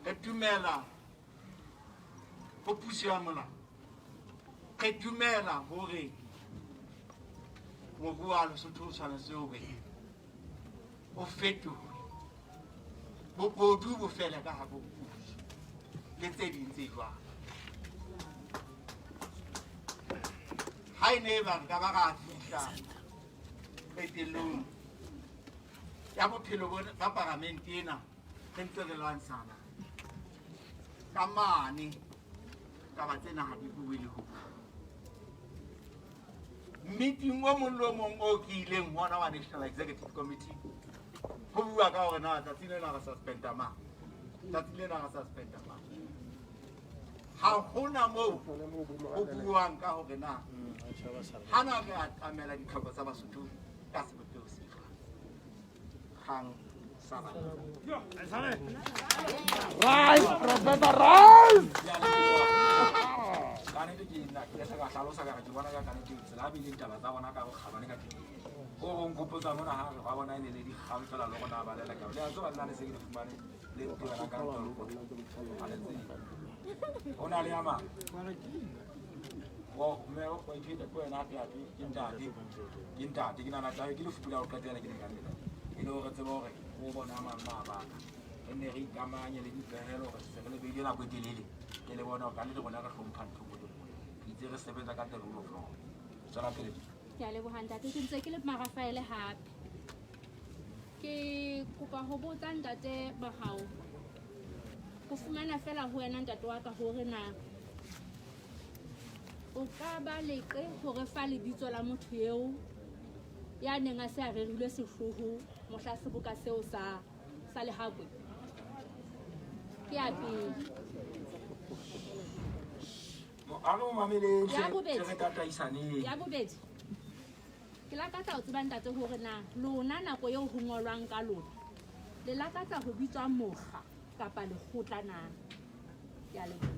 Speaker 2: re dumela ho puso ya molao, re dumela hore moruo wa Lesotho o tshwanetse hore o fetohe, bobodu bo fele ka hare ho puso le tse ding tse jwalo. Ha e ne e ba re ka ba ra fihla qetellong ya bophelo ba paramente ena re ntse re lwantshana ka mane, taba tsena ha di bue le ho bua. Meeting o mong le o mong o ke ileng ho ona wa National Executive Committee, ho bua ka hore na tsatsi lena re suspenda mang, tsatsi lena re suspenda mang. Ha hona moo ho buang ka hore na hana re atamela ditlhoko tsa Basotho ka sebopeho se jwang. Kgang sa ba
Speaker 1: Rise, Professor, rise! Ka nnete ke nna ke ka hlalosa ka re ke bona ka nnete tsela a bileng taba tsa bona ka bokgabane ka teng. Ho rong nkgopotsa mona ha re ba bona e ne le dikgang fela le rona ba leleka. Le a tseba nna le se ke di fumane le ntewela ka ntwa ha le tsebe. Ho na le a mang? Bo mme o ithute ko wena hape hape ke ntate. Ke ntate ke nahana tlabe ke lefupu la ho qetela ke le ka nnete. E le hore re tsebe hore o bona a mang mabaka. Re nne re ikamanye le dipehelo hore se re le beile nako e telele. Ke le bona hore ka nnete rona re hlompha ntho e nngwe le nngwe. Re itse re sebetsa ka the rule of law. Tswela pele.
Speaker 4: Ke a leboha ntate, ke ntse ke le Marafaele hape. Ke kopa ho botsa ntate Mahao, ho fumana fela ho wena ntate wa ka hore na o ka ba leqe hore fa lebitso la motho eo ya neng a se a rerilwe sehloho mohla seboka seo sa sa Lehakwe? Ke ya pele.
Speaker 1: A re o mameleng
Speaker 4: Ya bobedi.
Speaker 1: re tataisaneng.
Speaker 4: Ya bobedi, ke lakatsa ho tseba ntate hore na lona nako eo ho ngolwang ka lona le lakatsa ho bitswa mokga kapa lekgotla na? Ke a leboha.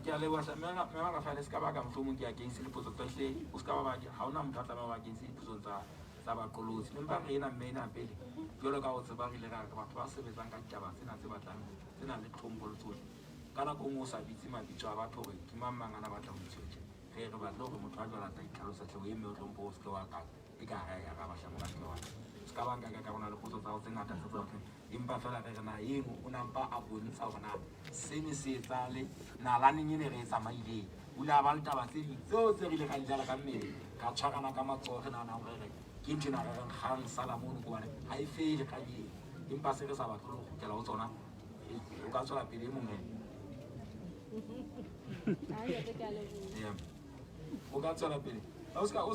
Speaker 1: Ke a leboha hle. Mme Rafael, se ka baka mohlomong ke against dipotso tsa hle, o se ka ba ha hona motho a tlameha ho ba against dipotso tsa baqolotsi. Empa re ena mme ena pele, jwalo ka o tseba re ile ra re batho ba sebetsang ka ditaba tsena tse batlang tse nang le tlhompho le tsohle. Ka nako e nngwe o sa bitse mabitso a batho hore ke mang mang a na batla ho bitswa tje. Re batle hore motho a jwalo a tla itlhalosa hle, o eme o hlomphe, o se ke wa ka e ka ha ya araba hle moratuwa wa ka. Se ka ba nka ka rona le potso tsa hao tse ngata tse tsa empa fela re re na eno o nampa a bontsha hore na sene se etsahale nalaneng e ne re e tsamaileng. O ile a ba le taba tse ding tseo tse re ile ra di jala ka mmele, ra tshwarana ka matsoho, re nahana hore re ke ntho ena re reng kgang sala mono hobane ha e fele kgang eo. Empa se re sa batle ho kgutlela ho tsona, o ka tswela pele e mong. O ka tswela pele. O ska o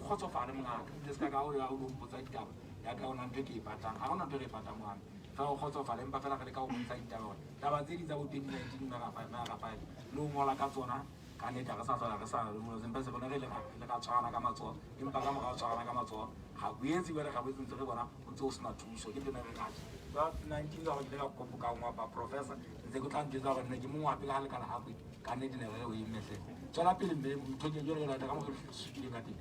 Speaker 1: kgotsofale mongaka. Ebile se ka ka o ya o lo mpotsa ditaba ya ka ona ntho e ke e batlang. Ha hona ntho e re e batlang mongaka. Fa o kgotsofale empa fela re leka ho bontsha ditaba hore taba tse ding tsa bo 2019 mme Rafael le ho ngola ka tsona ka nnete ha re sa hlola re sa empa se rona re ile ra tshwarana ka matsoho, empa ka mora ho tshwarana ka matsoho ga boetse jwale ga boetse ntse re bona o ntse o sena thuso. Ke ntho ena re ratse. Ka 19 ka hore ke ile ka kopa ka ngwapa professor ntse ke tla ntjwetsa hore nne ke mongwape le ha le ka Lehakwe ka nnete ne re re o emme hle. Tswela pele mme ntho ke jwale ka mokgwa o supileng ka teng.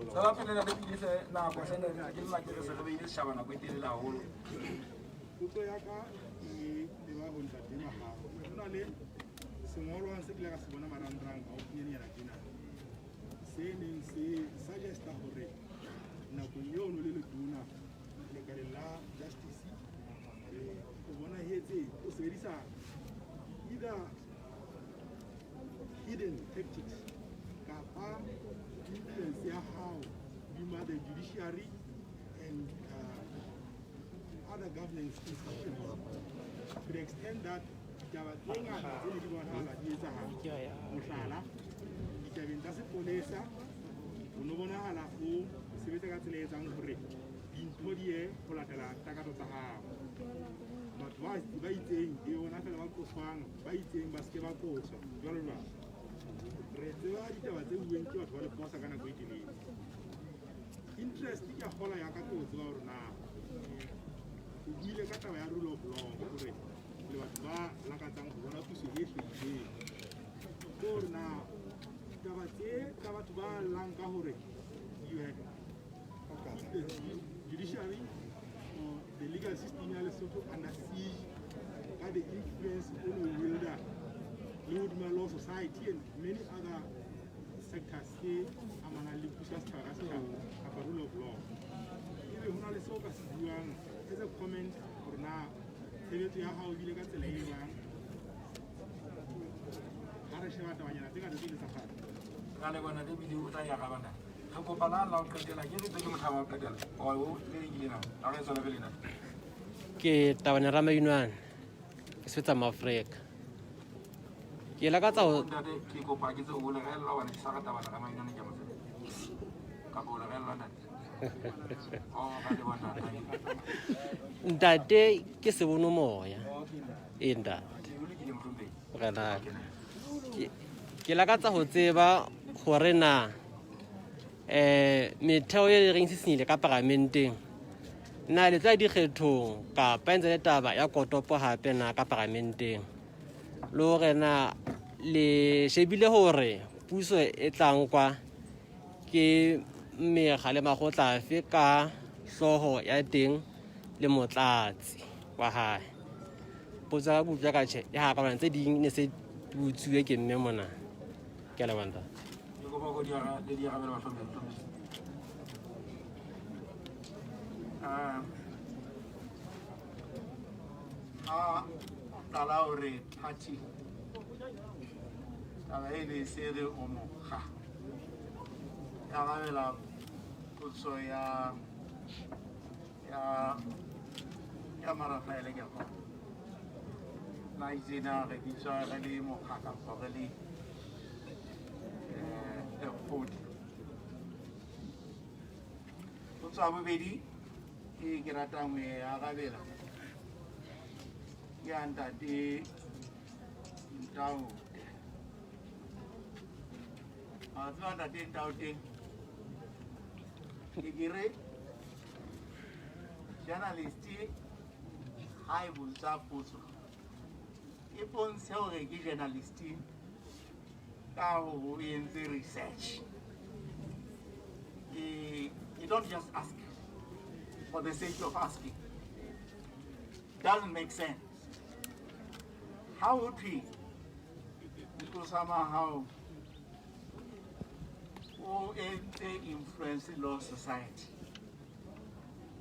Speaker 1: Tswela pele na le pele hle nako hle nna ke nna ke re se re beile setjhaba nako e telele haholo.
Speaker 8: Potso ya ka e leba ho ntate Mahao. Ho na le sengolwang se kile ka se bona marangrang haufinyana tjena, se neng se suggesta hore nakong eo no le letona lekaleng la justice o bonahetse o sebedisa either hidden tactics kapa influence ya hao hodima the judiciary and other governance institutions to the extent that ditaba tse ngata tse ne di bonahala di etsahala. Mohlala, ditabeng tsa sepolesa o no bonahala o sebetsa ka tsela e etsang hore dintho di ye ho latela takatso tsa hao. Batho ba itseng e bona fela ba qoswang, ba itseng ba seke ba qoswa, jwalo jwalo. Re tseba ditaba tse bueng ke batho ba leposa ka nako e telele. Interest ke ya kgola ya ka ke ho tseba hore na o buile ka taba ya rule of law hore le batho ba lakatsang ho bona puso e hlwekileng. Ke hore na ditaba tse tsa batho ba llang ka hore you have the judiciary or the legal system ya Lesotho under siege ka the influence o no wielder le hodima law society and many other sectors tse amanang le puso ya setjhaba ka setjhaba kapa rule of law. Ebe ho na le seo ka se buang as a comment hore na tshebetso ya hao ebile ka tsela e jwang ha re sheba tabanyana tse ngata tse ile tsa kgale.
Speaker 1: Ra leboha ntate Bidi, o tla e araba ntate. Re kopa la ho qetela, ke re tse ke motho wa ho qetela. O le lekile na? Ha re tswela pele ntate.
Speaker 5: Ke Tabane Ramainwane, ke sebetsa Maafrika. Ke lakatsa ho
Speaker 1: ntate, ke kopa ke tse o le rella hobane ke sa re Tabane Ramainwane ke a mo tseba. Kapa o le rella ntate. Oh, ra leboha ntate.
Speaker 5: Ntate ke Sebono Moya. E ntate.
Speaker 1: O lokile mohlomphehi.
Speaker 5: Re na. Ke lakatsa ho tseba hore na metheo e reng sisinyile ka paramenteng na le tla dikgethong kapa ntse le taba ya kotopo hape na ka paramenteng, le hore na le shebile hore puso e tlang kwa ke mekga le makgotla afe ka hlooho ya teng le motlatsi wa hae. Potso ya ka utlwa ka tjhe ya ka tse ding ne se botsuwe ke mme mona. Ke a leboha ntate.
Speaker 1: Ke kopa ho di le di arabele bahlomphehi.
Speaker 2: Qala hore party taba e ne se re o mokga. Ke arabela potso ya ya ya Marafaele ke a na itse na re bitswa re le mokga kampo re le lekgotla. Potso ya bobedi e ke ratang ho e arabela ke ya ntate Ntaote. A tseba ntate Ntaote, ke ke re journalist ha e botsa potso e bontshe hore ke journalist ka hore o entse research. You don't just ask for the sake of asking. Doesn't make sense. Ha ho thwe Nkosa Mahao o entse influence Law Society.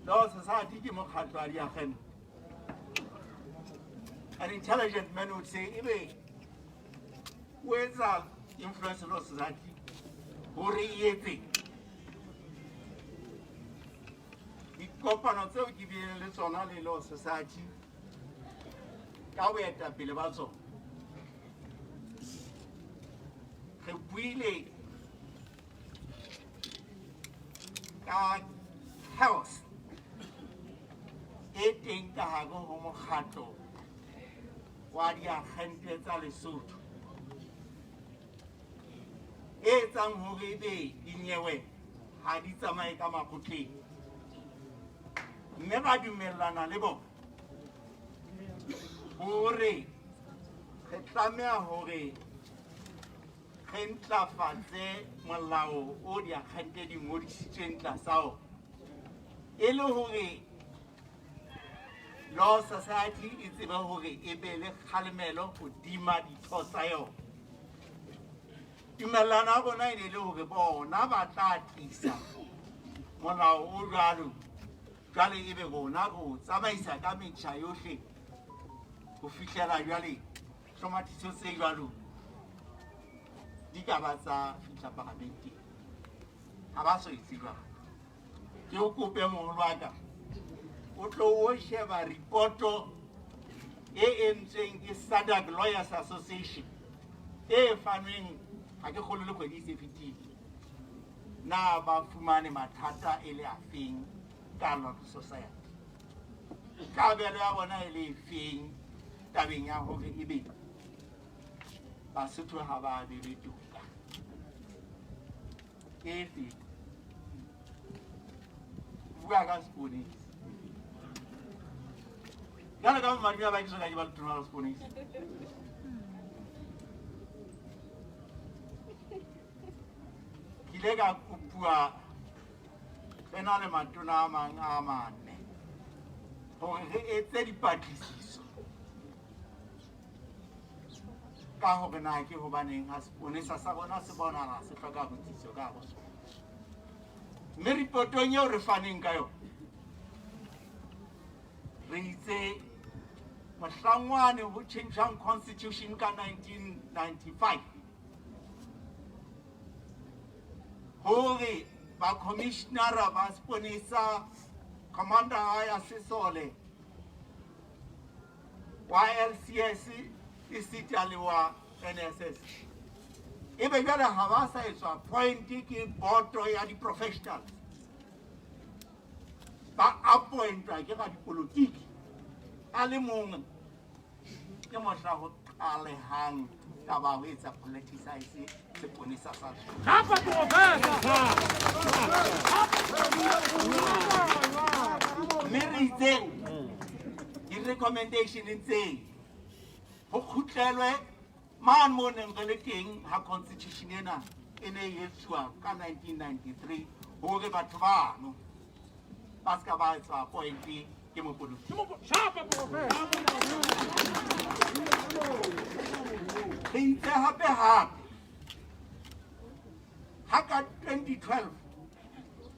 Speaker 2: Law Society ke mokgatlo wa diagente. An intelligent man would say, ebe o etsa influence Law Society hore e etse dikopano tseo ke bileng le tsona le Law Society ka boetapele ba tsona. Re buile ka chaos e teng ka hare ho mokgatlo wa diagente tsa Lesotho e etsang hore ebe dinyewe ha di tsamaye ka makgotleng, mme ba dumellana le bona hore re tlameha hore re ntlafatse molao o diagente di ngodisitsweng tlasa ona, e le hore Law Society e tsebe hore e be le kgalemelo hodima ditho tsa yona. Tumellano ya rona e ne le hore bona ba tla tlisa molao o jwalo, jwale ebe rona re o tsamaisa ka metjha yohle ho fihlela jwale hlomathiso tse jwalo di ka ba tsa fihla paramenteng. Ha ba so etse jwalo. Ke o kope moholo wa ka o tlo o sheba ripoto e entsweng ke SADC Lawyers Association e fanweng ha ke kgolo le kgwedi e se fetile. Na ba fumane mathata e le afeng ka Law Society? Kabelo ya bona e le efeng tabeng ya hore ebe Basotho ha ba abelwe toka? Ke efe? Bua ka seponesa. Jwale ka bomadimo ba ke soka ke ba letona la seponesa. Ke ile ka kopuwa re na le matona a mang a mane hore re etse dipatlisiso ka hore na ke hobaneng ha seponesa sa rona se bonahala se hloka botsitso ka hare ho sona. Mme ripotong eo re faneng ka yona re itse mohlangwane ho tjhentjhwang constitution ka 1995 hore ba commissionera ba seponesa, commander ya sesole wa LCS esita le wa NSS ebe jwale ha ba sa etswa appoint ke boto ya di-professionals, ba appointwa ke radipolotiki a le mong, ke mohla ho qalehang taba ho etsa politicize seponesa sa mme re itse di-recommendation tse ho kgutlelwe mane mo neng re le teng ha constitution ena e ne e etsuwa ka 1993 hore batho bano ba ska ba etswa appoint ke mopolotiki. Re itse hape hape ha ka 2012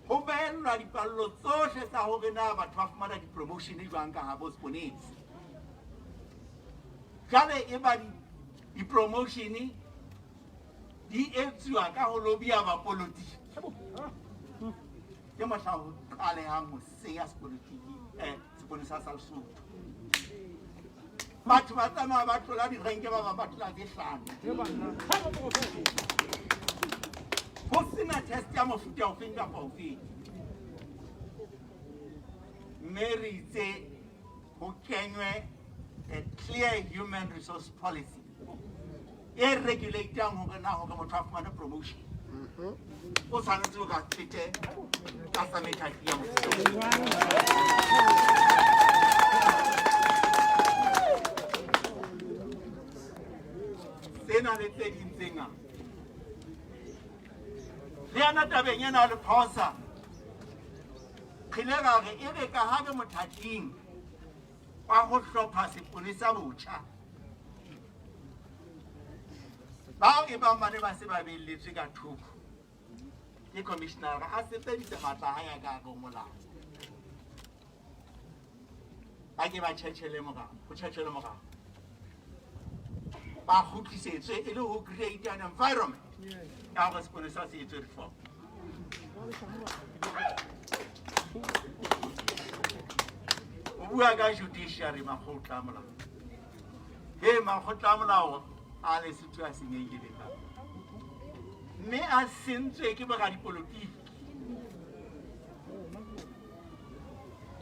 Speaker 2: ho behellwa dipallo tsohle tsa hore na batho ba fumana di-promotion jwang ka habo seponesa. Jwale e ba di-promotion di etsuwa ka ho lobia bapolotiki. Ke mohla ho qalehang ho senya sepolotiki, seponesa sa Lesotho. Batho ba tsamaya ba tlola direnke, ba bang ba tlola tse hlano. Ho sena test ya mofuta ofeng kapa ofeng. Mme re itse ho kenywe a clear human resource policy e regulatang hore na hore motho a fumane promotion o tshwanetse o ka fete tlasa methati ya mofuta. Sena le tse ding tse ngata. Le yana tabeng ena le phosa, re ile ra re e re ka ha re mothating wa ho hlopha seponesa botjha, bao e bang ba ne ba se ba belletswe ka thoko ke commissioner a sebedise matla a hae a ka hare ho molao, ba ke ba tjhetjhele morao, ho tjhetjhelwe morao, ba kgutlisetswe e le ho create an environment ya hore seponesa se etswe reform. O bua ka judiciary, makgotla a molao. He, makgotla a molao a Lesotho a senyehile ka mme a sentswe ke boradipolotiki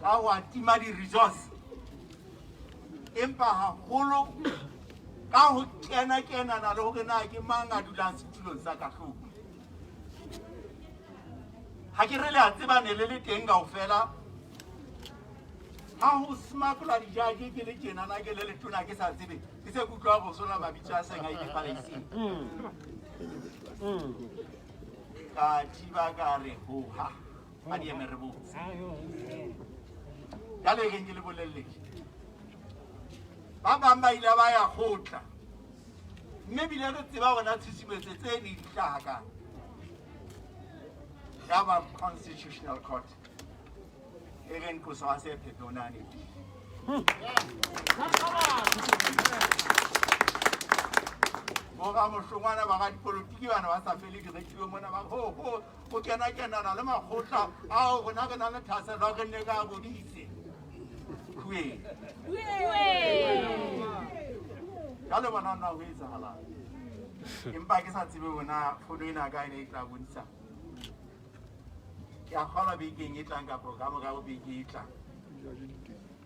Speaker 2: ka ho a tima di-resource, empa haholo ka ho kena-kenana le hore na ke mang a dulang setulong sa kahlolo. Ha ke re le a tseba ne le le teng kaofela ha ho smakola dijaje ke le tjenana ke le letona ke sa tsebe, ke se ke utlwa bosola mabitso a seng a ile palaising. Ka thiba ka re hoha a di eme re botse. Jwale e reng ke le bolelle, ba bang ba ile ba ya kgotla, mme bile re tseba hore tshusumetso tse ne di hlaha kae. Ya ba Constitutional Court e reng qoso wa se phephe o ne a nepile. Boramohlongwana ba radipolotiki bana ba sa fele direkilwe mona ba ho ho ho kena kenana le makgotla ao rona re nang le thahasello re nne re a bodise. Khueng. Jwale bona na ho etsahalang. Empa ke sa tsebe hore fono ena ka e ne e tla bontsha. Ke a kgolwa bekeng e tlang kapa ka morao beke e tlang.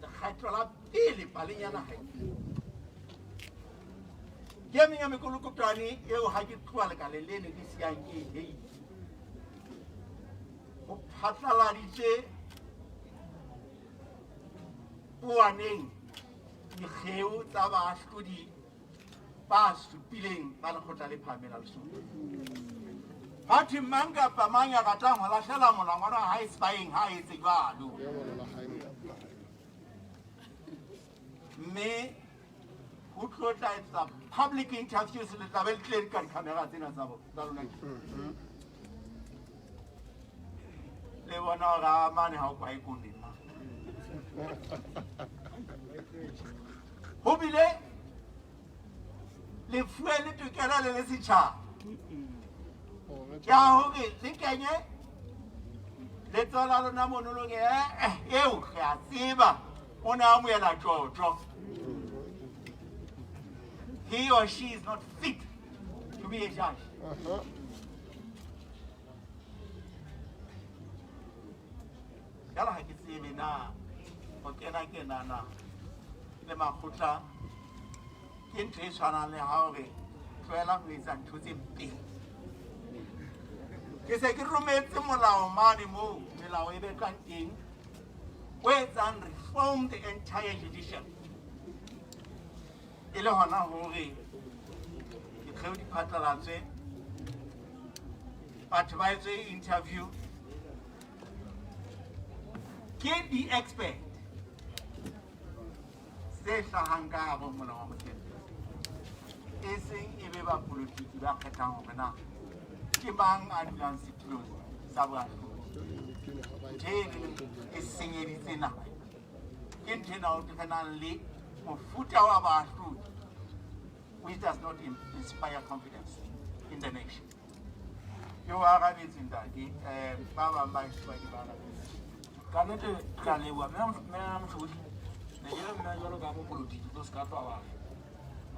Speaker 2: Lekgetho la pele paleng ya naha. Ke e meng ya mekolokotwane eo ha ke tloha lekaleng le ne ke siyang ke e heile. Ho phatlaladitswe poaneng dikgeo tsa baahlodi ba supileng ba lekgotla le phahameng la Lesotho. Ha thwe mang kapa mang ya ratang ho lahlela molangwana wa hae sebaeng ha a etse jwalo. Mme ho tlo tla etsa public interviews, le tla be le tlile ka di-camera tsena tsa lona. Le bona hore a mane ha o kwae kone ma. Ho bile le fuwe le tokelo le le setjhaba ya hore le kenye letsoho la lona monolong eo re a tseba o ne a amohela tjotjo. He or she is not fit to be a judge. Jwale ha ke tsebe na ho kena kenana le makgotla ke ntho e tshwanang le ha hore tlohela ho etsa ntho tse mpe. Ke se ke rometse molao mane moo melao e betlwang teng o etsang reform the entire judiciary, e le hona hore dikgeo di phatlalatswe, batho ba etswe interview ke di-expert tse hlahang ka hare ho molao wa motheo, e seng e be bapolotiki ba kgethang hore na ke mang a dulang setulong sa boahlodi. Ntho eno e senyeditse naha. Ke ntho ena re nang le mofuta wa baahlodi which does not inspire confidence in the nation. Ke o arabetse ntate, ba bang ba heso ba ke ba arabetse.
Speaker 1: Ka nnete ke a leboha mme Mohlodi. Ne ke re nna jwalo ka mopolotiki tlo se ka tloha wa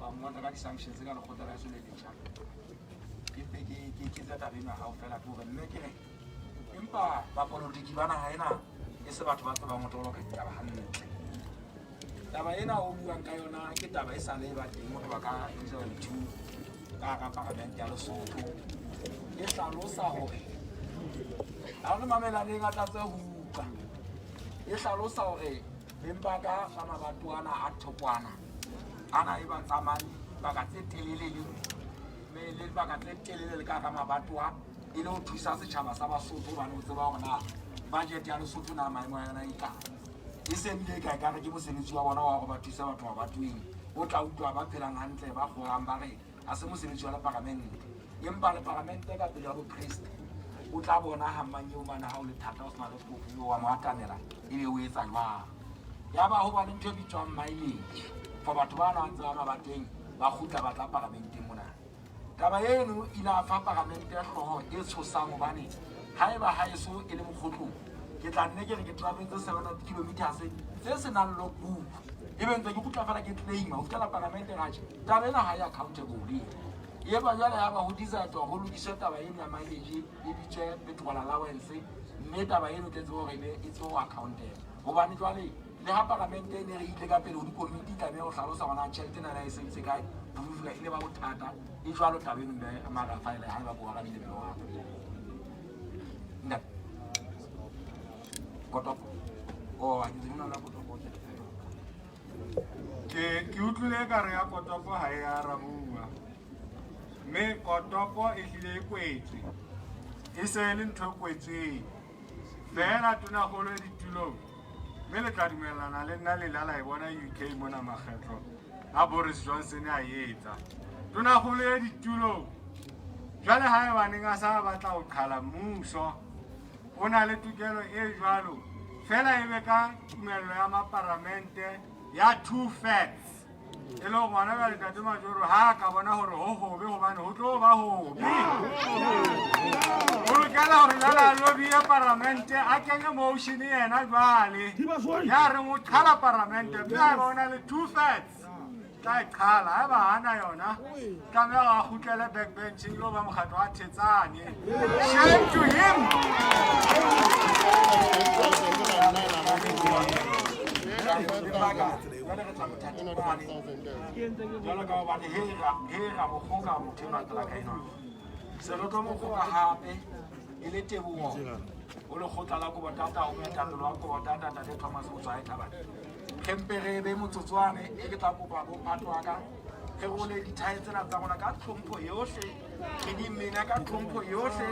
Speaker 1: wa ngotla ka di-sanctions ka lekgotla la heso le letjha. Ke mpe ke ke ke tsa taba ena ya hao feela ke hore mme ke re empa bapolotiki ba naha ena e se batho ba tsebang ho toloka ditaba hantle. Taba ena o buang ka yona ke taba e sa le ba teng ho tloha ka 2002 ka hara paramente ya Lesotho. E hlalosa hore ha re mamelaneng a tlatse ho utlwa. E hlalosa hore beng ba ka ba mabatowa ana a thokwana ana e ba tsamayang dibaka tse telele le le dibaka tse telele le ka hara mabatowa e le ho thusa setjhaba sa Basotho hobane o tseba hore na budget ya Lesotho na maemo a yona e kae. E se bile ka ekare ke mosebetsi wa bona wa hore ba thuse batho mabatoweng. O tla utlwa ba phelang hantle ba kgorang ba re ha se mosebetsi wa leparamente. Empa leparamente ka pelo ya bokreste o tla bona ha mang eo mane ha o le thata o sena le phofo eo wa mo atamela ebe o etsa jwang. Yaba ho ba le ntho e bitswang mileage for batho ba na ntse ba mabatoweng ba kgutla ba tla paramenteng mona. Taba eno e ile a fa paramente hlooho e tshosang hobane haeba haeso e le mokgotlong ke tla nne ke re ke travetse 700 kilometers tse se nang logbook ebe ntse ke kgutla fela ke claima ho fihlela paramente ra tjhe taba ena ha e accountable. Eba jwale ya ba ho decide ho lokiswe taba eno ya mileage e bitswe petrol allowance mme taba eno tle tsebe hore ebe e tsebe ho accountela hobane jwale le ha paramente e ne re ile ka pele ho dikomiti e tlameha ho hlalosa hore na tjhelete ena na e sebeditse kae proof e ne ba bothata e jwalo taba eno mme Marafaele ha eba ko arabile mme wa ntate Kotopo oh a ke tsebe na Kotopo
Speaker 3: Ke ke utlwile ekare ya Kotopo ha e arabuwa. Mme Kotopo e hlile e kwetswe. E se e le ntho e kwetsweng. Feela tonakgolo e ditulong. Mme le tla dumellana le nna le la la e bona UK mona makgetlo a Boris Johnson a etsa. Tonakgolo e ditulong. Jwale ha ebaneng a sa batla ho qhala mmuso, o na le tokelo e jwalo feela e be ka tumello ya maparamente ya two facts e le gore gona bjale tate Majoro ha a ka bona gore ho hobe gobane ho tlo ba hobe o lokela gore jale a lobie paramente a kenye motion yena jwale ya reng o qhala paramente mme a ba o na le two facts tla e qhala ha eba hana yona tlameha a kgutlele backbenching lo ba mokgatlo wa Thetsane. Shame to him.
Speaker 1: Jwalo ka hobane he ra bogoka motho enwa tsela ka enwa se re tlo mogoka hape e le teboho ho lekgotla la Kobotata ho moetapele wa Kobotata Ntate Thomas Motswae Thabane. Re mpe re be motsotswane e ke tla kopa bomphato wa ka re role dithae tsena tsa rona ka tlhompho yohle re di mene ka tlhompho yohle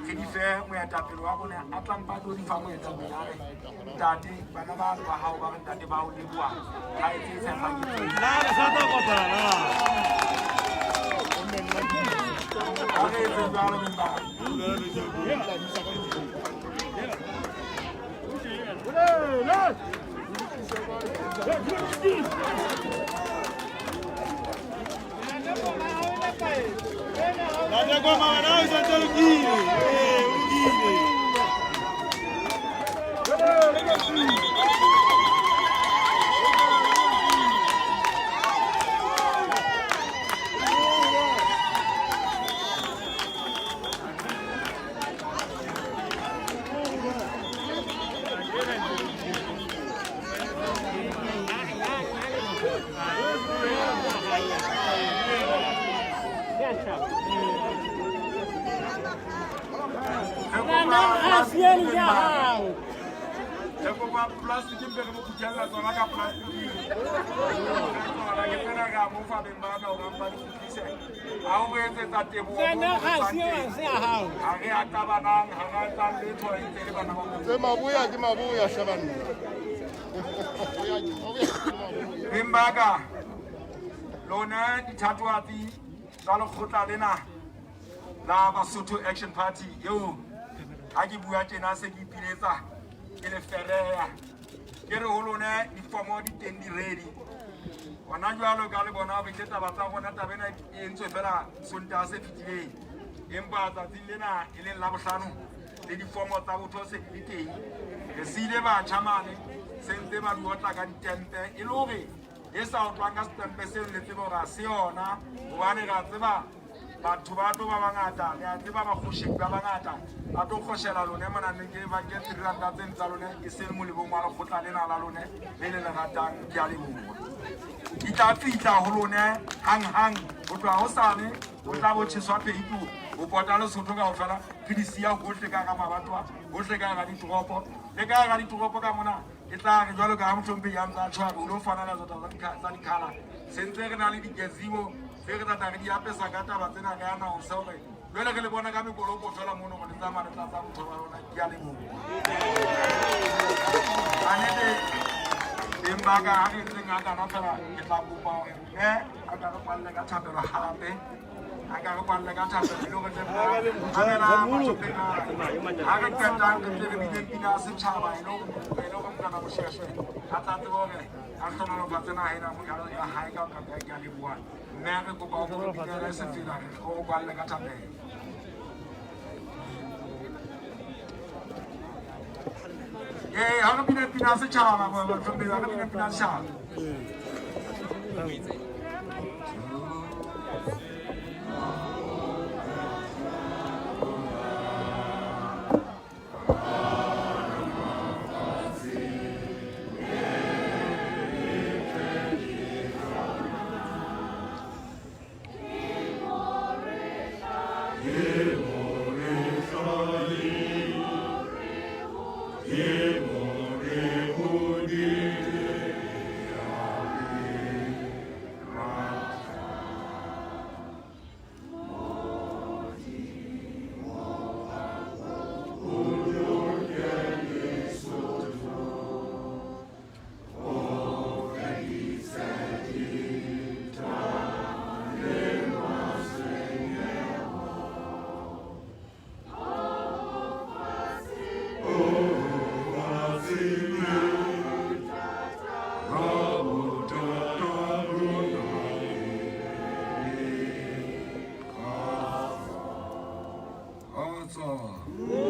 Speaker 1: re di fe moetapele wa rona a tla mpa tlo di fa moetapele a re ntate bana ba ba hao ba re ntate ba o leboha thae tse tshepang ke tse a re etse jwalo beng ba Re kopa plastic mpe re mo phuthella tsona ka plastic. Tsona ke fela re a mo fa beng ba ka hore a mpa di kgutlise. Ha o re etsetsa teboho mo re tswang teng. Ha re a qabanang, ha re a etsang letho e ntse e le bana ba motho.
Speaker 9: Tse maboya ke maboya sheba nna.
Speaker 1: Beng ba ka, lona dithatohatsi tsa lekgotla lena la Basotho Action Party eo ha ke bua tjena se ke ipiletsa ke le fereya ke re ho lona difomo di teng di ready. Hona jwalo ka le bona hore ke taba tsa rona, taba ena e entswe fela Sontaha se fetileng, empa tsatsing lena e leng Labohlano le difomo tsa botho se di le teng. Re siile batjha mane se ntse ba di otla ka ditempe, e le hore e sa otlwang ka setempe seo le tsebe hore ha se yona, hobane re a tseba batho ba tlo ba bangata, le a tseba bakgoshedi ba bangata ba tlo kgoshela lone mona, mme ke ba ke three ranta tseno tsa lone e se le molemong wa lekgotla lena la lone le le le ratang. Ke a leboha. Di tla fihla ho lone hang-hang ho tloha hosane, ho tla bo tjheswa peipo ho pota Lesotho kaofela, re di siya hohle ka hara mabatowa, hohle ka hara ditoropo, le ka hara ditoropo ka mona. E tla re jwalo ka ha mohlomphehi a ntse a tjho, a re o lo fana ka tsa tsa dikhala, se ntse re na le di-gazebo tse re tlatla re di apesa ka taba tsena. Re announce hore jwale re le bona ka mekoloko fela mono gore le tsamaya le tlatsa botho ba lona. Ke a leboha anete beng ba ka. Ha re entseng hakana fela, ke tla kopa hore mme a ka re kwalle ka thapelo hape, a ka re kwalle ka thapelo e le hore tle mamela bahlomphehi. Ha re qetang re tle re bine pina ya setjhaba, e le hore Morena Moshweshwe a tla tseba hore a hlohonolofatse naha ena ya hae ka ka. Ke a leboha mme re kopa o re binele sefela, re o kwalle ka thapelo. Ee, ha re bine pina ya setjhaba, bahlomphehi, ha re bine pina ya setjhaba. Kgotso.